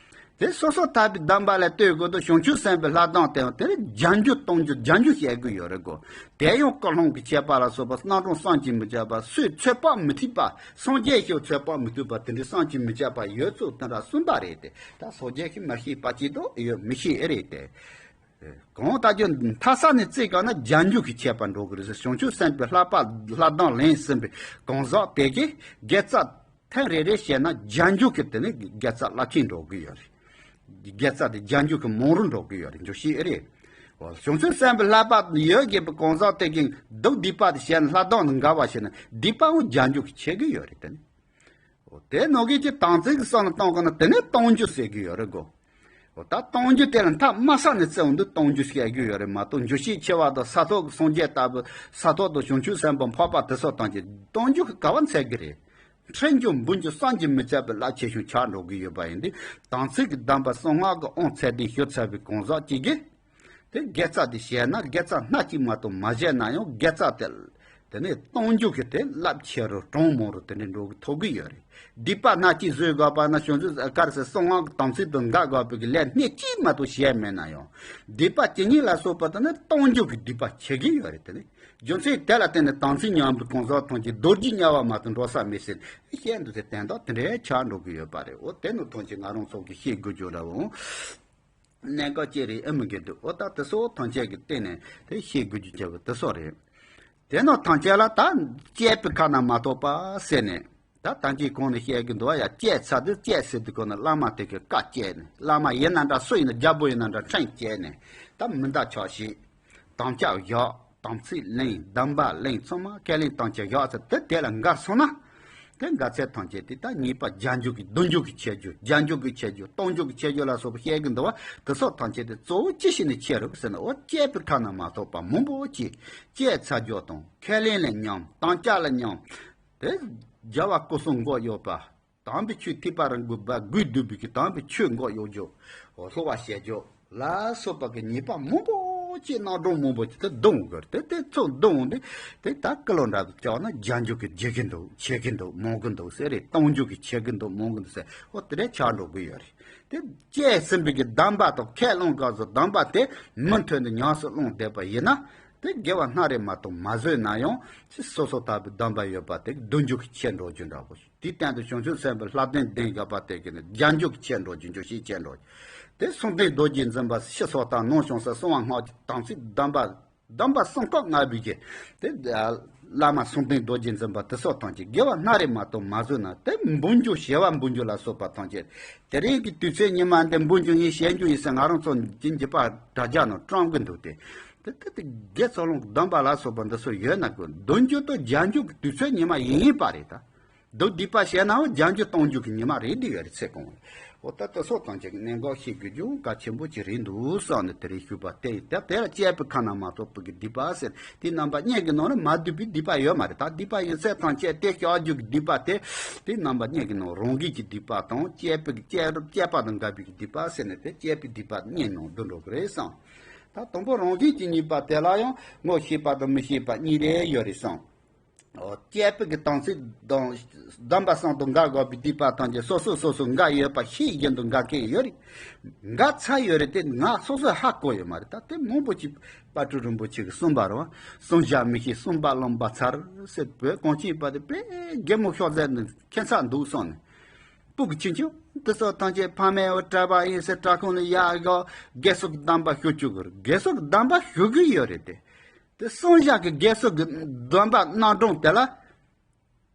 དེ་སོ་སོ་ཐར་པའི་སྡོམ་པ་ལ་ལྟོས་དགོས་དུས་བྱང་ཆུབ་སེམས་དཔའི་ལྷ་སྡོམ་དེ་ཡང་དེ་ནི་བརྒྱ་འགྱུར་སྟོང་འགྱུར་བརྒྱ་འགྱུར་བྱེད་དགོས་ཡོད་རེད་གོ། དེ་ཡང་ཀུན་སློང་གི་ཁྱད་པར་ལ་སོགས་པ། རྣམ་གྲངས་བསམ་གྱིས་མི་ཁྱབ་པ། སུས་ཚོད་དཔག་མི་ཐུབ་པ། སངས་རྒྱས་ཤིག་ཚོད་དཔག་མི་ཐུབ་པ་དེ་འདྲའི་བསམ་གྱིས་མི་ཁྱབ་པ་ཡོད་ཚུལ་དེ་འདྲ་གསུངས་པ་རེད་དེ། ད་སངས་རྒྱས་ཤིག་མ་ཤེས་པ་ཅིག་ཏུ་ཡོད་མི་ཤེས་རེད་དེ། གང་ལྟར་རྒྱུ་མཐའ་ས་ནས་བརྩིས་ག་ན་བརྒྱ་འགྱུར་གྱི་ཁྱད་པར་འགྲོ་གི་རེད་ཟེར། བྱང་ཆུབ་སེམས་དཔའི་ལྷ་པ་ལྷ་སྡོམ་ལེན་ཟིན་པའི་གང་ཟག་དེ་གིས་དགེ་རྩ་ཐེངས་རེ་རེ་བྱས་ན་བརྒྱ་འགྱུར་གྱི་དེ་ནི་དགེ་རྩ་རླབས་ཆེན་འགྲོ་གི་ཡོད་རེད། དགེ་རྩ་དེ་བརྒྱ་འགྱུར་གྱི་མང་རུ་འགྲོ་གི་ཡོད་རེད། འགྱུར་ཤེས་རེད། འོ། བྱང་ཆུབ་སེམས་དཔའི་ལྷ་པ་ཡོད་དགོས་པའི་གང་ཟག་དེ་གིས་སྡིག་སྡིག་པ་དེ་བྱས་ན་ལྷ་སྡོམ་དང་འགལ་བ་བྱས་ན་སྡིག་པའང་བརྒྱ་འགྱུར་གྱི་ཆེ་གི་ཡོད་རེད་དེ་ནི། འོ། དེ་ནང་གི་ཅི་དམ་ཚིག་གི་བསམ་བློ་གཏོང་གི་ན་དེ་ནི་སྟོང་འགྱུར་ཟེར་གི་ཡོད་རེད་གོ། འོ། ད་སྟོང་འགྱུར་དེ་ལ་མཐའ་མ་ས་ནས་བརྩི་འོང་དུས་སྟོང་འགྱུར་བཤད་རྒྱུ་ཡོད་རེད་མ་གཏོགས། འགྱུར་ཤེས་ཆེ་བ་དང་ས་ཐོབ་ཀྱི་སངས་རྒྱས་ལྟ་བུ། ས་ཐོབ་དང་བྱང་ཆུབ་སེམས་དཔའ་འཕགས་པ་དེ་སོགས་དང་ཅི་སྟོང་འགྱུར་གྱི་ག་བ་འཚལ་གི་རེད། ཕྲན་བཅུ་འབུམ་འགྱུར་བསམ་གྱིས་མི་ཁྱབ་པའི་རླབས་ཆེ་ཞིང་ཆགས་འགྲོ་གི་ཡོད་པ་ཡིན་དུས། དམ་ཚིག་གི་སྡོམ་པ་གསང་སྔགས་ཀྱི་དབང་ཚད་ལྡན་ཞུ་ཚར་བའི་གང་ཟག་ཅིག་གིས། དེ་དགེ་རྩ་དེ་བྱས་ན་དགེ་རྩ་སྣ་གཅིག་མ་གཏོགས་མ་བྱས་ན་ཡང་དགེ་རྩ་དེ། དེ་ནས་སྟོང་འགྱུར་གྱི་དེ་རླབས་ཆེ་རུ་གྲངས་མང་རུ་དེ་འདྲ་འགྲོ་གི་ཐོབ་གི་ཡོད་རེད། སྡིག་པ་སྣ་གཅིག་བཟོད་དགོས་པ་ན་བྱང་ཆུབ་ག་རེ་ཟེར། གསང་སྔགས་ཀྱི་དམ་ཚིག་དང་འགལ་དགོས་པའི་གི་ལས་སྣ་གཅིག་མ་གཏོགས་བྱས་མེད་ན་ཡང་། སྡིག་པ་ཇི་སྙེད་ལ་སོགས་པ་དེ་ནི་སྟོང་འགྱུར་གྱི་སྡིག་པ་ཆེ་གི་ཡོད་རེད་དེ་ནི། རྒྱུ་མཚན་དེ་ལ་བརྟེན་ནས་དམ་ཚིག་ཉམས་པའི་གང་ཟག་ཐམས་ཅད་རྡོ་རྗེ་དམྱལ་བ་མ་གཏོགས་འགྲོ་ས་མེད་ཟེར་བཤད་འདུག་ཟེར། དོན་དག་དེ་འདྲའི་ཆགས་འགྲོ་གི་ཡོད་པ་རེད། འོ། དེ་ནི་ཐམས་ཅད་ང་རང་ཚོ་གིས་ཤེས་དགོས་རྒྱུ་འདྲ་བོ། གནད་འགག་ཅིག་རེད་ཨེ་མི་འགལ་འདུག་འོ། ད་དེ་སོགས་ཐམས་ཅད་ཀྱི་སྟེང་ནས་དེ་ཤེས་དགོས་རྒྱུ་བྱ་བ་དེ་སོགས་རེད། དེ་ནི་ཐམས་ཅད་ལ་ད་དཔྱད་པའི་ཁ་ན་མ་ཐོ་བ་ཟེར་ནས། ད་ཐམས་ཅད་གོང་ནས་བཤད་གི་འདུག་བ། ཡ་བཅད་ཚར་དུས་བཅད་ཟེར་དུས་གོང་ནས་བླ་མ་དེ་གི་བཀའ་བཅད་ནས། བླ་མ་ཡིན་ན་འདྲ། སུ་ཡིན་ན། རྒྱལ་པོ་ཡིན་ན་འདྲ། ཕྲིན་བཅད་ནས། ད་མི་འདའ་ཆོག་ཤེས། དམ་བཅའ་བཞག། དམ་ཚིག་ལེན། སྡོམ་པ་ལེན། ཚང་མ་ཁས་ལེན་བཏང་བྱས་བཞག་ཚར་དུས། དེ་ལ་འགལ་སོང་ན། དེ་འགལ་ཚད་ཐམས་ཅད་དེ་ད་ཉེས་པ་བརྒྱ་འཇུག་གི། བདུན་འཇུག་གི་ཆེ་རྒྱུ། བརྒྱ་འཇུག་གི་ཆེ་རྒྱུ། སྟོང་འཇུག་གི་ཆེ་རྒྱུ་ལ་སོགས་པ་བཤད་གི་འདུག་བ། དེ་སོགས་ཐམས་ཅད་དེ་གཙོ་བོ་ཅི་ཞིག་ནས་ཁྱེར་རུང་ཟེར་ན། འོ་བཅད་པའི་ཁ་ན་མ་ཐོ་བ་མང་པོ་ཅིག་བཅད་ཚར་རྒྱུ་དང་། ཁས་ལེན་ལ་མཉམ། དམ་བཅའ་ལ་མཉམ། དེ་རྒྱལ་བ་སྐུ་གསུམ་འགོག་ཡོད་པ། དམ་པའི་ཆོས་ཐེག་པ་རང་གི་བ་དགོས་འདུག་པའི་གི་དམ་པའི་ཆོས་འགོག་ཡོད་རྒྱུ། འོ་སློབ་པ་བྱེད་རྒྱུ་ལ་སོགས་པ་གི་ཉེས་པ་མང་པོ་ཅིག། གནམ་གྲངས་མང་པོ་ཅིག་དེ་བརྡུང་དགོས་རེད། དེ་དེ་ཚོ་བརྡུང་སྟེ། དེ་ད་ཀི་ལོ་འདྲ་བོ་བཅག་ན་བརྒྱ་འཇུག་གི་ཆེ་གི་འདུག་ཆེ་གི་འདུག་མང་གི་འདུག་ཟེར་རེད། སྟོང་འཇུག་གི་ཆེ་གི་འདུག་མང་གི་འདུག་ཟེར། འོ་དེ་འདྲ་ཆགས་འགྲོ་གི་ཡོད་རེད། དེ་བཅད་ཟིན་པའི་གི་སྡོམ་པ་དང་ཁས་བླངས་སྐབས་སུ་སྡོམ་པ་དེ་མུ་མཐུད་ནས་ཉམས་སུ་བླངས་བསྡད་པ་ཡིན་ན། དེ་དགེ་བ་སྣ་རེ་མ་གཏོགས་མ་བཟོས་ན་ཡང་། སོ་སོ་ལྟ་བུའི་སྡོམ་པ་ཡོད་པ་དེ་བདུན་འཇུག་གི་ཆེ་འགྲོ་རྒྱུ་འདྲ་པོ། དེའི་སྟེང་དུ་བྱང་ཆུབ་སེམས་དཔའི་ལྷ་ལྡན་གདན་བཞག་པ་དེ་གི་ནི་བརྒྱ་འཇུག་གི་ཆེ་འགྲོ་རྒྱུ། འཇུག་ཤེས་ཆེ་འགྲོ་རྒྱུ། དེ་གསུམ་ལྡན་རྡོ་རྗེ་འཛིན་པ་ཕྱི་སོགས་དང་ནང་བྱང་ས་གསང་བ་སྔགས་ཀྱི་དམ་ཚིག་སྡོམ་པ། སྡོམ་པ་གསུམ་བཀག་ང་བའི་གི། དེ་བླ་མ་གསུམ་ལྡན་རྡོ་རྗེ་འཛིན་པ་དེ་སོགས་ཐམས་ཅད་དགེ་བ་སྣ་རེ་མ་གཏོགས་མ་བཟོས་ན། དེ་འབུལ་རྒྱུ་བྱེ་བ་འབུལ་རྒྱུ་ལ་སོགས་པ་ཐམས་ཅད། དེ་རིང་གི་དུས་ཚོད་ཉི་མ་འདི་འབུལ་རྒྱུ་ཡིན། བྱེད་རྒྱུ་ཡིན་ཟེར་ང་རང་ཚོ་འཇིགས་པ་དྲ་རྒྱ་ནང་བཀྲམ་གི་འདུག་སྟེ། དེ་དེ་དེ་དགེ་ཚོགས་ལོངས་སྡོམ་པ་ལ་སོགས་པ་འདི་ཚོ་ཡོད་ན་དགོས། བདུན་འཇུག་དང་བརྒྱ་འཇུག་གི་དུས་ཚོད་ཉི་མ་ཡིན་ཡིན་པ་རེད་ད། མདོ་སྡིག་པ་བྱས་ནའང་བརྒྱ་འཇུག་སྟོང་འཇུག་གི་ཉི་མ་རེད་འདི་ཡོད་རེད། ཚེ་གང་བོ། འོ་ད་ལྟ་སོགས་ཐམས་ཅད་ཀྱི་གནད་འགག་ཤེས་དགོས་རྒྱུ་གལ་ཆེན་པོ་ཅིག་རེད་འདུག་བསམ་ནས་དེ་རིང་ཞུས་པ་སྟེ། ད་དེ་ལ་བཅད་པའི་ཁ་ན་མ་ཐོ་བའི་གི་སྡིག་པ་ཟེར། དེ་རྣམ་པ་གཉིས་ཀྱི་ནང་ན་མ་འདུས་པའི་སྡིག་པ་ཡོད་མ་རེད། ད་སྡིག་པ་ཡིན་ཚད་ཐམས་ཅད་དེ་བཤགས་རྒྱུ་གི་སྡིག་པ་དེ། དེ་རྣམ་པ་གཉིས་ཀྱི་ནང་རང་གིས་ཀྱི་སྡིག་པ་དང་། བཅད་པའི་གི་བཅད་བཅད་པ་དང་འགལ་བའི་གི་སྡིག་པ་ཟེར་ནས་དེ་བཅད་པའི་སྡིག་པ་གཉིས་ནང་བསྡུ་འགྲོ་གི་རེད་བསམ། ད་དང་པོ་རང་གིས་ཀྱི་ཉེས་པ་དེ་ལ་ཡང་ངོ་ཤེས་པ་དང་མི་ཤེས་པ་གཉིས་རེ་ཡོད་རེད་བསམ། འོ་བཅད་པའི་གི་དམ་ཚིག་དང་སྡོམ་པ་གསུམ་དང་འགལ་དགོས་པའི་སྡིག་པ་ཐམས་ཅད་སོ་སོ་སོ་སོ་འགལ་ཡོད་པ་ཤེས་བཞིན་དུ་འགལ་མཁན་ཡོད་རེད། འགལ་ཚར་ཡོད་རེད་དེ། ང་སོ་སོས་ཧ་གོ་ཡོད་མ་རེད། ད་དེ་མང་པོ་ཅིག་དཔལ་སྤྲུལ་རིན་པོ་ཆེ་གིས་གསུངས་པ་རེད་བ། བསྲུང་བྱ་མི་ཤེས་བསྲུངས་པ་རློམ་པ་མཚར་ཟེར། བོད་གངས་ཅན་པ་དེ་དཔེ་གད་མོ་ཤོར་ཟེར་ནས་ཁྱད་མཚར་འདུག་བསམ་ནས། སྤུ་གུ་ཆུང་ཆུང་དེ་ཚོ་ཐམས་ཅད་ཕ་མས་འོ་སྤྲད་པ་ཡིན་ཟེར་སྐྲ་ཁུང་ལ་ཡར་བཞག་དགེ་སོགས་ཀྱི་སྡོམ་པ་ཞུ་བཅུག་གི་རེད། དགེ་སོགས་ཀྱི་སྡོམ་པ་ཞུ་གི་ཡོད་རེད་དེ། དེ་བསྲུང་བྱ་གི་དགེ་སོགས་ཀྱི་སྡོམ་པ་རྣམ་གྲངས་དེ་ལ།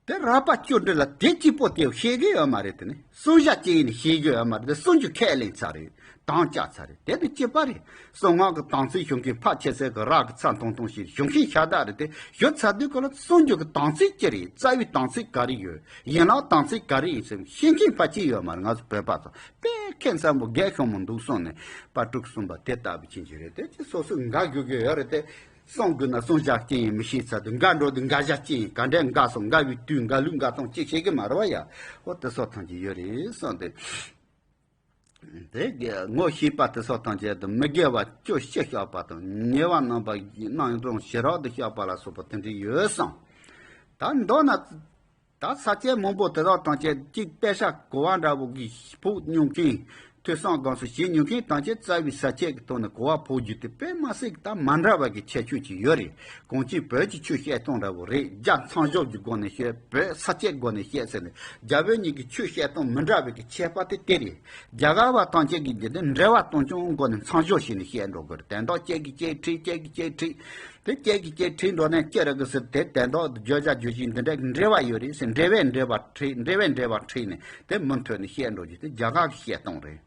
དེ་རགས་པ་བཅུ་འདྲ་ལ་དེ་གཅིག་པོ་དེ་ཤེས་གི་ཡོད་མ་རེད། དེ་ནི་བསྲུང་བྱ་གཅིག་ཡིན་ནི་ཤེས་གི་ཡོད་མ་རེད། དེ་བསྲུང་རྒྱུ་ཁས་ལེན་ཚར་རེད། དམ་བཅའ་ཚར་རེད། དེ་ནི་གཅིག་པ་རེད། གསང་སྔགས་ཀྱི་དམ་ཚིག་ཞུ་མཁན་ཕལ་ཆེ་ས་གི་རགས་ཀྱི་ཚད་མཐོང་མཐོང་ཞིག་ཞུ་མཁན་ཤ་སྟག་རེད་དེ། ཞུ་ཚར་དུས་ཁོ་ལ་བསྲུང་རྒྱུ་གི་དམ་ཚིག་ཅི་རེད། རྩ་བའི་དམ་ཚིག་ག་རེ་ཡོད། ཡན་ལག་དམ་ཚིག་ག་རེ་ཡིན་ཟེར་ཤེས་མཁན་ཕལ་ཆེར་ཡོད་མ་རེད། ང་ཚོ་བོད་པ་ཚོ་དཔེ་ཁྱད་མཚར་པོ་གད་ཤོང་མོ་འདུག་བསམ་ནས་དཔལ་སྤྲུལ་གསུངས་པ་དེ་ལྟ་བུ་ཅན་ཅིག་རེད་དེ། ཅི་སོ་སོས་འགལ་དགོས་ཀྱི་ཡོད་རེད་དེ། བསྲུང་དགོས་ན་བསྲུང་བྱ་ཅི་ཡིན་མི་ཤེས་ཚར་དུས། འགལ་འགྲོ་དུས་འགལ་བྱ་ཅི་ཡིན། ག་འདྲས་འགལ་སོང་། འགལ་བའི་དུས་འགལ་ལུགས་འགལ་སྟངས་ཅི་ཤེས་ཀྱི་མ་རེད་བ་ཡ། འོ་དེ་སོགས་ཐམས་ཅད་ཡོད་རེད་བསམ་སྟེ། དེ་གི་ངོ་ཤེས་པ་དེ་སོགས་ཐམས་ཅད་དུ་མི་དགེ་བ་བཅུ་སྤྱི་བཤགས་པ་དང་། ཉེས་པ་རྣམ་པ་བཞི་རྣམ་གྲངས་བཞི་རགས་དུ་བཤགས་པ་ལ་སོགས་པ་དེ་འདྲ་ཡོད་བསམ། ད་མདོར་ན། ད་ས་བཅད་མང་པོ་དེ་དག་ཐམས་ཅད་གཅིག་དཔེ་ཆ་གོ་བ་འདྲ་བོ་གིས་ཕོག་མྱོང་མཁན། ཐོས་བསམ་སྒོམ་གསུམ་བྱེད་མྱོང་མཁན་ཐམས་ཅད་རྩ་བའི་ས་བཅད་ཀྱི་ཐོག་ནས་གོ་བ་ཕོག་རྒྱུ་དེ་དཔེ་མ་སྲིད་ཀྱི་ད་མ་འདྲ་བ་གི་ཁྱད་ཆོས་ཅིག་ཡོད་རེད། གངས་ཅན་བོད་ཀྱི་ཆོས་བཤད་སྟངས་འདྲ་བོ་རེད། རྒྱ་མཚན་བྱང་གི་སྒོ་ནས་བཤད། བོད་ས་བཅད་སྒོ་ནས་བཤད་ཟེར་ནས། རྒྱ་བོད་གཉིས་ཀྱི་ཆོས་བཤད་སྟངས་མི་འདྲ་བའི་གི་ཁྱད་པར་དེ་དེ་རེད། རྒྱ་གར་བ་ཐམས་ཅད་ཀྱིས་འདི་འདྲ་འགྲེལ་པ་གཏོང་སྐྱོང་སྒོ་ནས་མཚན་བྱང་བྱས་ནས་བཤད་འགྲོ་གི་རེད། དོན་དག་གཅིག་གིས་གཅིག་ཁྲིད། གཅིག་གིས་གཅིག་ཁྲིད། དེ་སྐད་ཀྱི་སྐད་ཁྲིད་འགྲོ་ནས་སྐྱེ་ར་གི་ཟེར། དེ་དོན་དག་བརྗོད་བྱ་རྗོད་བྱེད་འདི་འདྲའི་འགྲེལ་པ་ཡོད་རེད་ཟེར། འགྲེལ་པས་འགྲེལ་པ་ཁྲིད། འགྲེལ་པས་འགྲེལ་པ་ཁྲིད་ནས་དེ་མུ་མཐུད་ནས་བཤད་འགྲོ་རྒྱུ་དེ་རྒྱ་གར་གྱི་བཤད་སྟངས་རེད།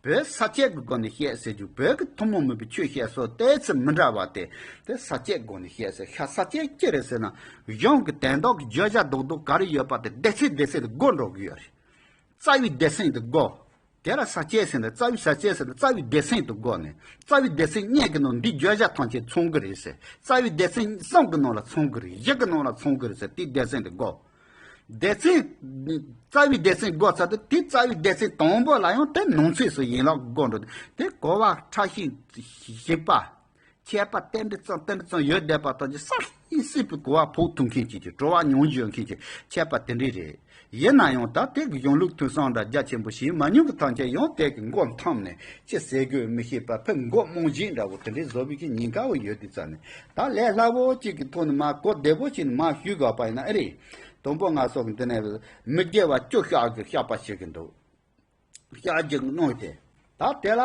བོད་ས་བཅད་ཀྱི་སྒོ་ནས་བཤད་ཟེར་རྒྱུ། བོད་ཀྱི་ཐུན་མོང་མིན་པའི་ཆོས་བཤད་སྲོལ་ཏོག་ཙམ་མི་འདྲ་བ་དེ། དེ་ས་བཅད་སྒོ་ནས་བཤད་ཟེར། ཤ་ས་བཅད་ཅི་རེད་ཟེར་ན། གཞུང་གི་དོན་དག་གི་བརྗོད་བྱ་རྡོག་རྡོག་ག་རེ་ཡོད་པ་དེ་སྡེ་ཚན་སྡེ་ཚན་དུ་བགོ་འགྲོ་གི་ཡོད་རེད། རྩ་བའི་སྡེ་ཚན་དུ་བགོ། དེ་ལ་ས་བཅད་ཟེར་ན། རྩ་བའི་ས་བཅད་ཟེར་ན་རྩ་བའི་སྡེ་ཚན་དུ་བགོ་ནས། རྩ་བའི་སྡེ་ཚན་གཉིས་ཀྱི་ནང་འདི་བརྗོད་བྱ་ཐམས་ཅད་ཚང་གི་རེད་ཟེར། རྩ་བའི་སྡེ་ཚན་གསུམ་གྱི་ནང་ལ་ཚང་གི་རེད། བཞི་གི་ནང་ལ་ཚང་གི་རེད་ཟེར། དེའི་སྡེ་ཚན་དུ་བགོ། སྡེ་ཚན། རྩ་བའི་སྡེ་ཚན་བགོ་ཚར་དུས་དེ་རྩ་བའི་སྡེ་ཚན་དང་པོ་ལ་ཡང་དེ་ནང་ཚན་སུ་ཡན་ལག་བགོ་འགྲོ། དེ་གོ་བ་ཕྲ་ཞིང་ཞིབ་པ། ཁྱད་པར་དེ་འདྲ་ཙམ་དེ་འདྲ་ཙམ་ཡོད་བསྡད་པ་དང་། ཅི་ས་ཡིན་སྲིད་པའི་གོ་བ་ཕོག་ཐུབ་མཁན་ཅིག་གི། གྲོལ་བ་མྱོང་རྒྱུ་ཡོད་མཁན་ཅིག་ཁྱད་པར་དེ་འདྲ་རེད། ཡིན་ན་ཡང་ད་དེ་གི་གཞུང་ལུགས་ཐོས་བསམ་འདྲ་རྒྱ་ཆེན་པོ་ཞིག་མ་མྱོང་གི་ཐམས་ཅད་ཡང་དེ་གི་མགོ་འཐོམས་ནས་ཅི་ཟེར་དགོས་མི་ཤེས་པ། ཕར་མགོ་རྨོངས་བྱེད་འདྲ་བོ་དེ་འདྲའི་བཟོ་བའི་གི་ཉེན་ཁ་བོ་ཡོད་དུས་ཙང་ནས། ད་ལས་སླ་བོ་གཅིག་གི་ཐོག་ནས་མར་གོ་བདེ་བོ་ཞིག་ནས་མར་ཞུས་དགོས་པ་ཡིན་ན་ཨེ་རེད། དང་པོ་ང་ཚོ་གི་འདི་ནས་མི་དགེ་བ་བཅུ་བཤགས་གི་བཤགས་པ་བྱེད་གི་འདུག་བཤགས་རྒྱུ་གནང་སྟེ། ད་དེ་ལ།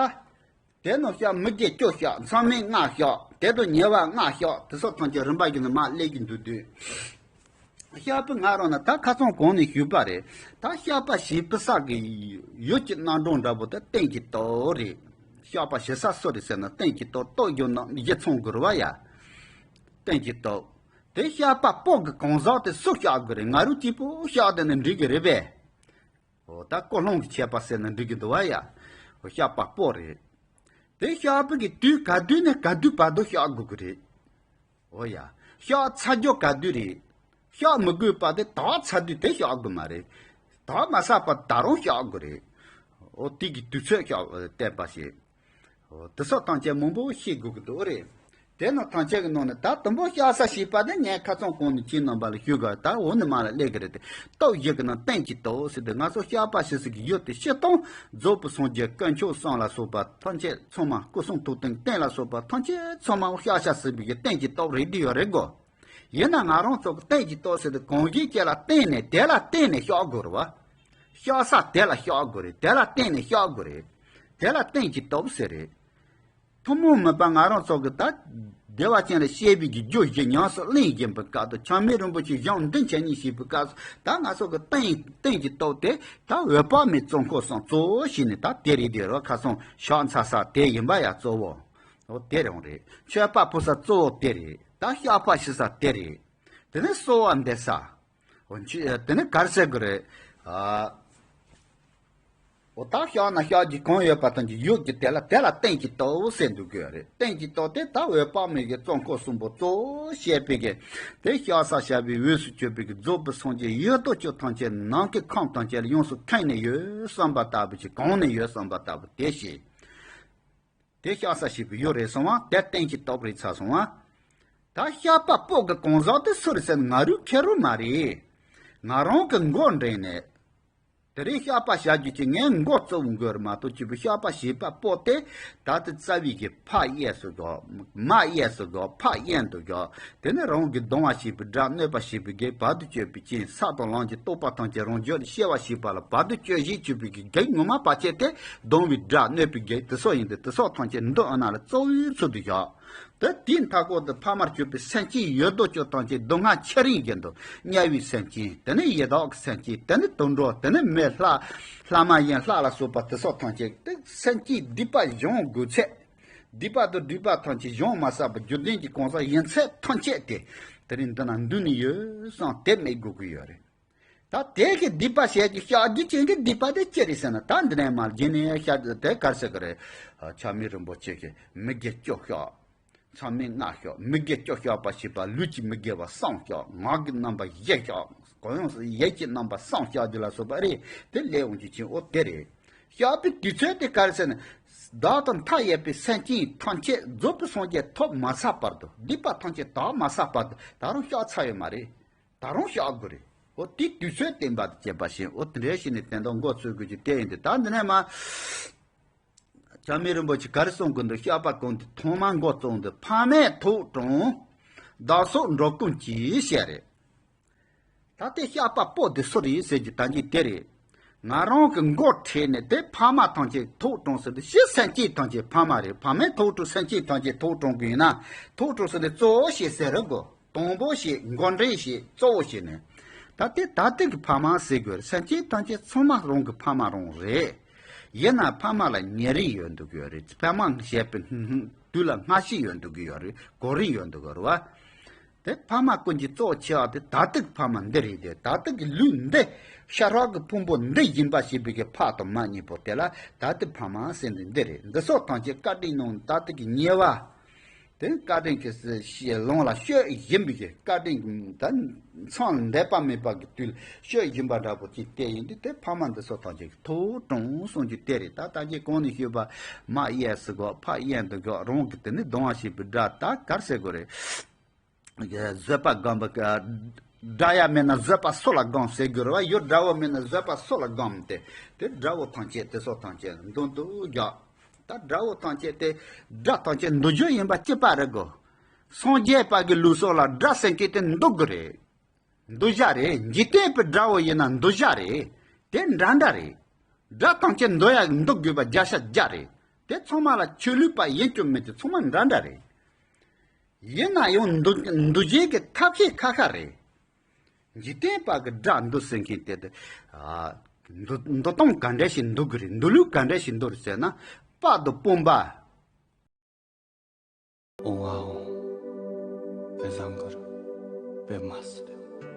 དེ་ནང་བཤགས། མི་དགེ་བཅུ་བཤགས། མཚམས་མེད་ལྔ་བཤགས། དེ་དང་ཉེ་བ་ལྔ་བཤགས། དེ་སོགས་ཐམས་ཅད་རིམ་པ་བཞིན་དུ་མར་སླེབས་ཀྱི་འདུག་དུས། བཤགས་པའི་ང་རང་ན་ད་ཁ་སང་གོང་ནས་ཞུས་པ་རེད། ད་བཤགས་པ་བྱེད་པའི་ས་གི་ཡུལ་གྱི་རྣམ་གྲངས་འདྲ་པོ་དེ་རྟེན་གྱི་སྟོབས་རེད། བཤགས་པ་བྱེད་ས་སུ་རེད་ཟེར་ན་རྟེན་གྱི་སྟོབས། སྟོབས་ཡོད་ན་གཞི་ཚང་དགོས་རེད་བ་ཡ། རྟེན་གྱི་སྟོབས། དེ་བཤགས་པ་པོ་གི་གང་ཟག་དེ་སུ་བཤགས་དགོས་རེད། ང་རང་གཅིག་པོ་བཤགས་བསྡད་ན་འགྲིག་གི་རེད་པས། འོ་ད་ཀོ་ལོང་གི་ཆད་པ་ཟེར་ན་འགྲིག་གི་འདུག་བ་ཡ། འོ་བཤགས་པ་པོ་རེད། དེ་བཤགས་པའི་གི་དུས་ག་དུས་ནས་ག་དུས་བར་དུ་བཤགས་དགོས་ཀྱི་རེད། འོ་ཡ། བཤགས་ཚར་རྒྱུ་ག་དུས་རེད། བཤགས་མི་དགོས་པ་དེ་དག་ཚར་དུས་དེ་བཤགས་དགོས་མ་རེད། དག་མ་ཚར་བར་ད་རུང་བཤགས་དགོས་རེད། འོ་དེ་གི་དུས་ཚོད་བཤགས་བསྟན་པ་ཞིག་འོ་དེ་སོགས་ཐམས་ཅད་མང་པོ་ཤེས་དགོས་ཀྱི་འདུག་རེད། དེ་རྣམས་ཐམས་ཅད་ཀྱི་ནང་ནས་ད་དུམ་བུ་བཤགས་ས་ཞེས་པ་དེ་ངས་ཁ་སང་གོང་ནས་ཁྱེད་རྣམ་པ་ལ་ཞུས་ག་ད་འོ་ནི་མ་ལ་སླེབས་ཀྱི་རེད་དེ། སྟོབས་བཞི་གི་ནང་རྟེན་གྱི་སྟོབས་ཟེར་ཏེ་ང་ཚོ་བཤགས་པ་བྱེད་ས་གི་ཡུལ་དེ་སྤྱིར་བཏང་རྫོགས་པའི་སངས་རྒྱས་དཀོན་མཆོག་གསུམ་ལ་སོགས་པ་ཐམས་ཅད་ཚང་མ། སྐུ་གསུང་ཐུགས་རྟེན་རྟེན་ལ་སོགས་པ་ཐམས་ཅད་ཚང་མ་བཤགས་བྱ་ཟེར་བའི་གི་རྟེན་གྱི་སྟོབས་རེད་དེ་ཡོད་རེད་གོ། ཡིན་ན་ང་རང་ཚོ་གི་རྟེན་གྱི་སྟོབས་ཟེར་དེ་གང་ཞིག་ཅིག་ལ་བརྟེན་ནས་དེ་ལ་བརྟེན་ནས་བཤགས་དགོས་རེད་བ། བཤགས་ས་དེ་ལ་བཤགས་དགོས་རེད། དེ་ལ་བརྟེན་ནས་བཤགས་དགོས་རེད། དེ་ལ་རྟེན་གྱི་སྟོབས་ཟེར་རེད། ཐུན་མོང་མིན་པ་ང་རང་ཚོ་གི་ད་བདེ་བ་ཅན་ལ་སྐྱེ་བའི་གི་རྒྱུ་བཞི་ཉམས་སུ་ལེན་བཞིན་པའི་སྐབས་སུ་ཆགས་མེད་རིན་པོ་ཆེ་གཞུང་འདི་འཆད་ཉན་བྱེད་པའི་སྐབས་སུ་ད་ང་ཚོ་གི་རྟེན་རྟེན་གྱི་སྟོབས་དེ་ད་འོད་དཔག་མེད་གཙོ་འཁོར་གསུམ་གཙོ་བོ་བྱས་ནས་ད་དེ་རེད་དེ་རོ། ཁ་སང་བཤགས་ཚར་ས་དེ་ཡིན་པ་ཡ་གཙོ་བོ། འོ་དེ་རང་རེད། མཆོད་པ་ཕུལ་ས་གཙོ་བོ་དེ་རེད། ད་བཤགས་པ་བྱེད་ས་དེ་རེད། དེ་ནས་གསོལ་བ་འདེབས་ས། འོ་ཆི་དེ་ནས་ག་རེ་ཟེར་དགོས་རེད། ཨ། འོ་ད་བཤགས་ན་བཤགས་རྒྱུ་གང་ཡོད་པ་ཐམས་ཅད་ཡུལ་གྱི་དེ་ལ་དེ་ལ་རྟེན་གྱི་སྟོབས་ཟེར་འདུག་གི་ཡོད་རེད། རྟེན་གྱི་སྟོབས་དེ་ད་འོད་དཔག་མེད་ཀྱི་གཙོ་འཁོར་གསུམ་པོ་གཙོ་བོ་བྱས་པའི་གི་དེ་བཤགས་ས་བྱ་བའི་འོས་སུ་གྱུར་པའི་གི་རྫོགས་པའི་སངས་རྒྱས་ཡོད་དོ་ཅོག་ཐམས་ཅད་ནམ་མཁའི་ཁམས་ཐམས་ཅད་ལ་ཡོངས་སུ་ཁེངས་ནས་ཡོད་བསམ་པ་ལྟ་བུ་ཅིག་གང་ནས་ཡོད་བསམ་པ་ལྟ་བུ་དེ་བྱས། དེ་བཤགས་ས་ཞེས་པའི་ཡུལ་རེད་སོང་བ། དེ་རྟེན་གྱི་སྟོབས་རེད་ཚར་སོང་བ། ད་བཤགས་པ་པོ་གི་གང་ཟག་དེ་སུ་རེད་ཟེར་ན་ང་རང་ཁེར་རོ་མ་རེད། ང་རང་གི་མགོ་འདྲེན་ནས། དེ་རིང་བཤགས་པ་བྱ་རྒྱུ་ཅིག་ངའི་མགོ་གཙོ་བོ་དགོས་རེད་མ་གཏོགས་ཅིག་པུ་བཤགས་པ་བྱེད་པ་པོ་དེ་ད་དེ་རྩ་བའི་གི་ཕ་གཡས་སུ་བཞག་མ་གཡས་སུ་བཞག་ཕ་གཡོན་དུ་བཞག་དེ་ནས་རང་གི་གདུང་བ་བྱེད་པའི་དགྲ་གནོད་པ་བྱེད་པའི་གེགས་བར་དུ་གཅོད་པའི་སྤྱན། ས་དང་ལམ་གྱི་རྟོག་པ་ཐམས་ཅད་རང་རྒྱུད་ལ་སྐྱེ་བ་བྱེད་པ་ལ་བར་དུ་གཅོད་བྱེད་བཅུག་པའི་གི་གེགས་ངོ་མ་བར་ཆད་དེ་གདུང་བའི་དགྲ་གནོད་པའི་གེགས་དེ་སོགས་ཡིན་ཏེ་དེ་སོགས་ཐམས་ཅད་མདུན་ཨ་ན་ལ་གཙོ་བོའི་ཚུལ་དུ་བཞག་དེ་དེའི་མཐའ་སྐོར་དུ་ཕ་མར་གྱུར་པའི་སེམས་ཅན་ཡོད་དོ་ཅོག་ཐམས་ཅད་སྡུག་བསྔལ་ཆེ་རིང་བཞིན་དུ་དམྱལ་བའི་སེམས་ཅན། དེ་ནས་ཡི་དྭགས་ཀྱི་སེམས་ཅན། དེ་ནས་དུད་འགྲོ། དེ་ནས་མི་ལྷ། ལྷ་མ་ཡིན་ལྷ་ལ་སོགས་པ་དེ་སོགས་ཐམས་ཅད་དེ་སེམས་ཅན་སྡིག་པ་སྦྱོང་དགོས་ཚད། སྡིག་པ་དང་སྒྲིབ་པ་ཐམས་ཅད་སྦྱོང་མ་ཟད་པར་རྒྱུ་ལྡན་གྱི་གང་ཟག་ཡིན་ཚད་ཐམས་ཅད་དེ་དེ་རིང་འདི་ན་འདུས་ནས་ཡོད་བསམ་དེ་སྨྲས་དགོས་ཀྱི་ཡོད་རེད། ད་དེ་གི་སྡིག་པ་བཤགས་རྒྱུ་བཤགས་རྒྱུ་ཅན་གྱི་སྡིག་པ་དེ་ཅི་རེད་ཟེར་ན་ད་འདི་ནས་མར་རྗེས་ནས་བཤགས་རྒྱུ་དེ་ག་རེ་ཟེར་གི་རེད། ཆགས་མེད་རིན་པོ་ཆེ་གིས་མི་དགེ་བཅུ་བཤགས། མཚམས་མེད་ལྔ་བཤགས། མི་དགེ་བཅུ་བཤགས་པ་ཞེས་པ་ལུས་ཀྱི་མི་དགེ་བ་གསུམ་བཤགས། ངག་གི་རྣམ་པ་བཞི་བཤགས། གང་ཡོང་སྲིད་ཡིད་ཀྱི་རྣམ་པ་གསུམ་བཤགས་རྒྱུ་ལ་སོགས་པ་རེད། དེ་ལས་འོང་རྒྱུ་ཅན་འོ་དེ་རེད། བཤགས་པའི་དུས་ཚོད་དེ་ག་རེ་ཟེར་ན། བདག་དང་མཐའ་ཡས་པའི་སེམས་ཅན་ཐམས་ཅད་རྫོགས་པའི་སངས་རྒྱས་ཐོབ་མ་ཚར་བར་དུ་སྡིག་པ་ཐམས་ཅད་དག་མ་ཚར་བར་དུ་ད་རུང་བཤགས་ཚར་ཡོད་མ་རེད། ད་རུང་བཤགས་དགོས་རེད། འོ་དེ་དུས་ཚོད་བསྟན་པ་དང་བཅས་པ་བཞིན་འོ་དེ་འདྲ་ཞིག་ནས་དེ་འདྲ་མགོ་ཚོས་དགོས་ཀྱི་དེ་ཡིན་ཏེ། ད་འདི་ནས་མ། ཆགས་མེད་རིན་པོ་ཆེ་ག་རེ་གསུང་གི་འདུག་བཤགས་པ་གོང་དུ་ཐོག་མར་མགོ་རྩོམ་དུས་ཕ་མས་ཐུགས་དྲངས། བདག་སོགས་འགྲོ་ཀུན་གྱི་ཞེས་རེད། ད་ལྟའི་བཤགས་པ་པོ་དེ་སུ་རེད་ཟེར་གྱི་ད་གིན་དེ་རེད། ང་རང་གི་མགོ་ཁྲིད་ནས་དེ་ཕ་མ་ཐམས་ཅད་ཐུགས་དྲངས་ཟེར་དུས་སྤྱིར་སེམས་ཅན་ཐམས་ཅད་ཕ་མ་རེད། ཕ་མས་ཐུགས་དྲངས་སེམས་ཅན་ཐམས་ཅད་ཐུགས་དྲངས་གི་ཡིན་ན་ཐུགས་དྲངས་ཟེར་དུས་གཙོ་བོ་ཞེས་ཟེར་རེད་གོ། དང་པོ་ཞེས་མགོ་འདྲེན་ཞེས་གཙོ་བོ་ཞེས་ནས། ད་ལྟའི་ད་ལྟའི་གི་ཕ་མ་ཟེར་དགོས་རེད། སེམས་ཅན་ཐམས་ཅད་ཚང་མ་རང་གི་ཕ་མ་རང་རེད། ཡིན་ན་ཕ་མ་ལ་ཉེ་རིང་ཡོད་འདུག་གི་ཡོད་རེད། ཕ་མ་ཞེས་པའི་དུས་ལ་སྔ་ཕྱི་ཡོད་འདུག་གི་ཡོད་རེད། གོ་རིམ་ཡོད་འདུག་གི་རེད་བ། དེ་ཕ་མ་ཀུན་གྱི་གཙོ་ཆེ་བ་དེ་ད་ལྟའི་ཕ་མ་འདི་རེད་དེ། ད་ལྟའི་གི་ལུས་འདི་ཤ་ཁྲག་གི་ཕུང་པོ་འདི་ཡིན་པ་ཞེས་པའི་གི་ཕ་དང་མ་གཉིས་པོ་དེ་ལ་ད་ལྟའི་ཕ་མ་ཟེར་འདི་འདི་རེད། འདི་སོགས་ཐམས་ཅད་བཀའ་དྲིན་ནང་ད་ལྟའི་གི་ཉེ་བ། དེ་བཀའ་དྲིན་གྱི་ལོངས་ལ་སྤྱོད་བཞིན་པའི་གི་བཀའ་དྲིན་ད་མཚམས་འདས་པ་མེད་པ་གི་དུས་སྤྱོད་བཞིན་པ་འདྲ་པོ་ཅིག་དེ་ཡིན་དུས་དེ་ཕ་མ་འདི་སོགས་ཐམས་ཅད་ཀྱི་ཐུགས་དྲངས་གསུང་རྒྱུ་དེ་རེད། ད་ད་གིན་གོང་ནས་ཞུས་པ་མ་གཡས་སུ་འགོག་ཕ་གཡོན་དུ་འགོག་རང་གི་དེ་ནི་གདུང་བ་བྱེད་པའི་དགྲ་ད་ག་རེ་ཟེར་དགོས་རེད། བཟོད་པ་སྒོམ་པ་དགྲ་ཡང་མེད་ན་བཟོད་པ་སུ་ལ་སྒོམ་ཟེར་དགོས་རེད་བ། ཡུལ་དགྲ་བོ་མེད་ན་བཟོད་པ་སུ་ལ་སྒོམ་སྟེ་དེ་དགྲ་བོ་ཐམས་ཅད་དེ་སོགས་ཐམས་ཅད་མདུན་དུ་རྒྱག་ད་དགྲ་བོ་ཐམས་ཅད་དེ་དགྲ་ཐམས་ཅད་འདུལ་རྒྱུ་ཡིན་པ་གཅིག་པ་རེད་གོ། སངས་རྒྱས་པ་གི་ལུགས་སྲོལ་ལ་དགྲ་སེམས་ཅན་དེ་འདུལ་དགོས་རེད། འདུལ་བྱ་རེད། འཇིག་རྟེན་པའི་དགྲ་བོ་ཡིན་ན་འདུལ་བྱ་རེད། དེ་འདྲ་འདྲ་རེད། དགྲ་ཐམས་ཅད་འདུལ་ཡག་འདུལ་དགོས་པ་བརྒྱ་ཆ་བརྒྱ་རེད། དེ་ཚང་མ་ལ་ཆོས་ལུགས་པ་ཡིན་གྱི་མིན་གྱི་ཚང་མ་འདྲ་འདྲ་རེད། ཡིན་ན་ཡང་འདུལ་འདུལ་བྱེད་ཀྱི་ཐབས་ཤེས་ཁ་ཁ་རེད། འཇིག་རྟེན་པ་གི་དགྲ་འདུལ་ཟེར་མཁན་དེ་དེ། ཨ། འདུལ་འདུལ་སྟངས་ག་འདྲ་ཞིག་འདུལ་གི་རེད། འདུལ་ལུགས་ག་འདྲ་ཞིག་འདུལ་རེད་ཟེར་ན། དཔའ་དང་དཔུང་པ། ཨོང་ཨ་ཨོང་། དཔེ་བཟང་གི་རེད། དཔེ་མ་སྲིད།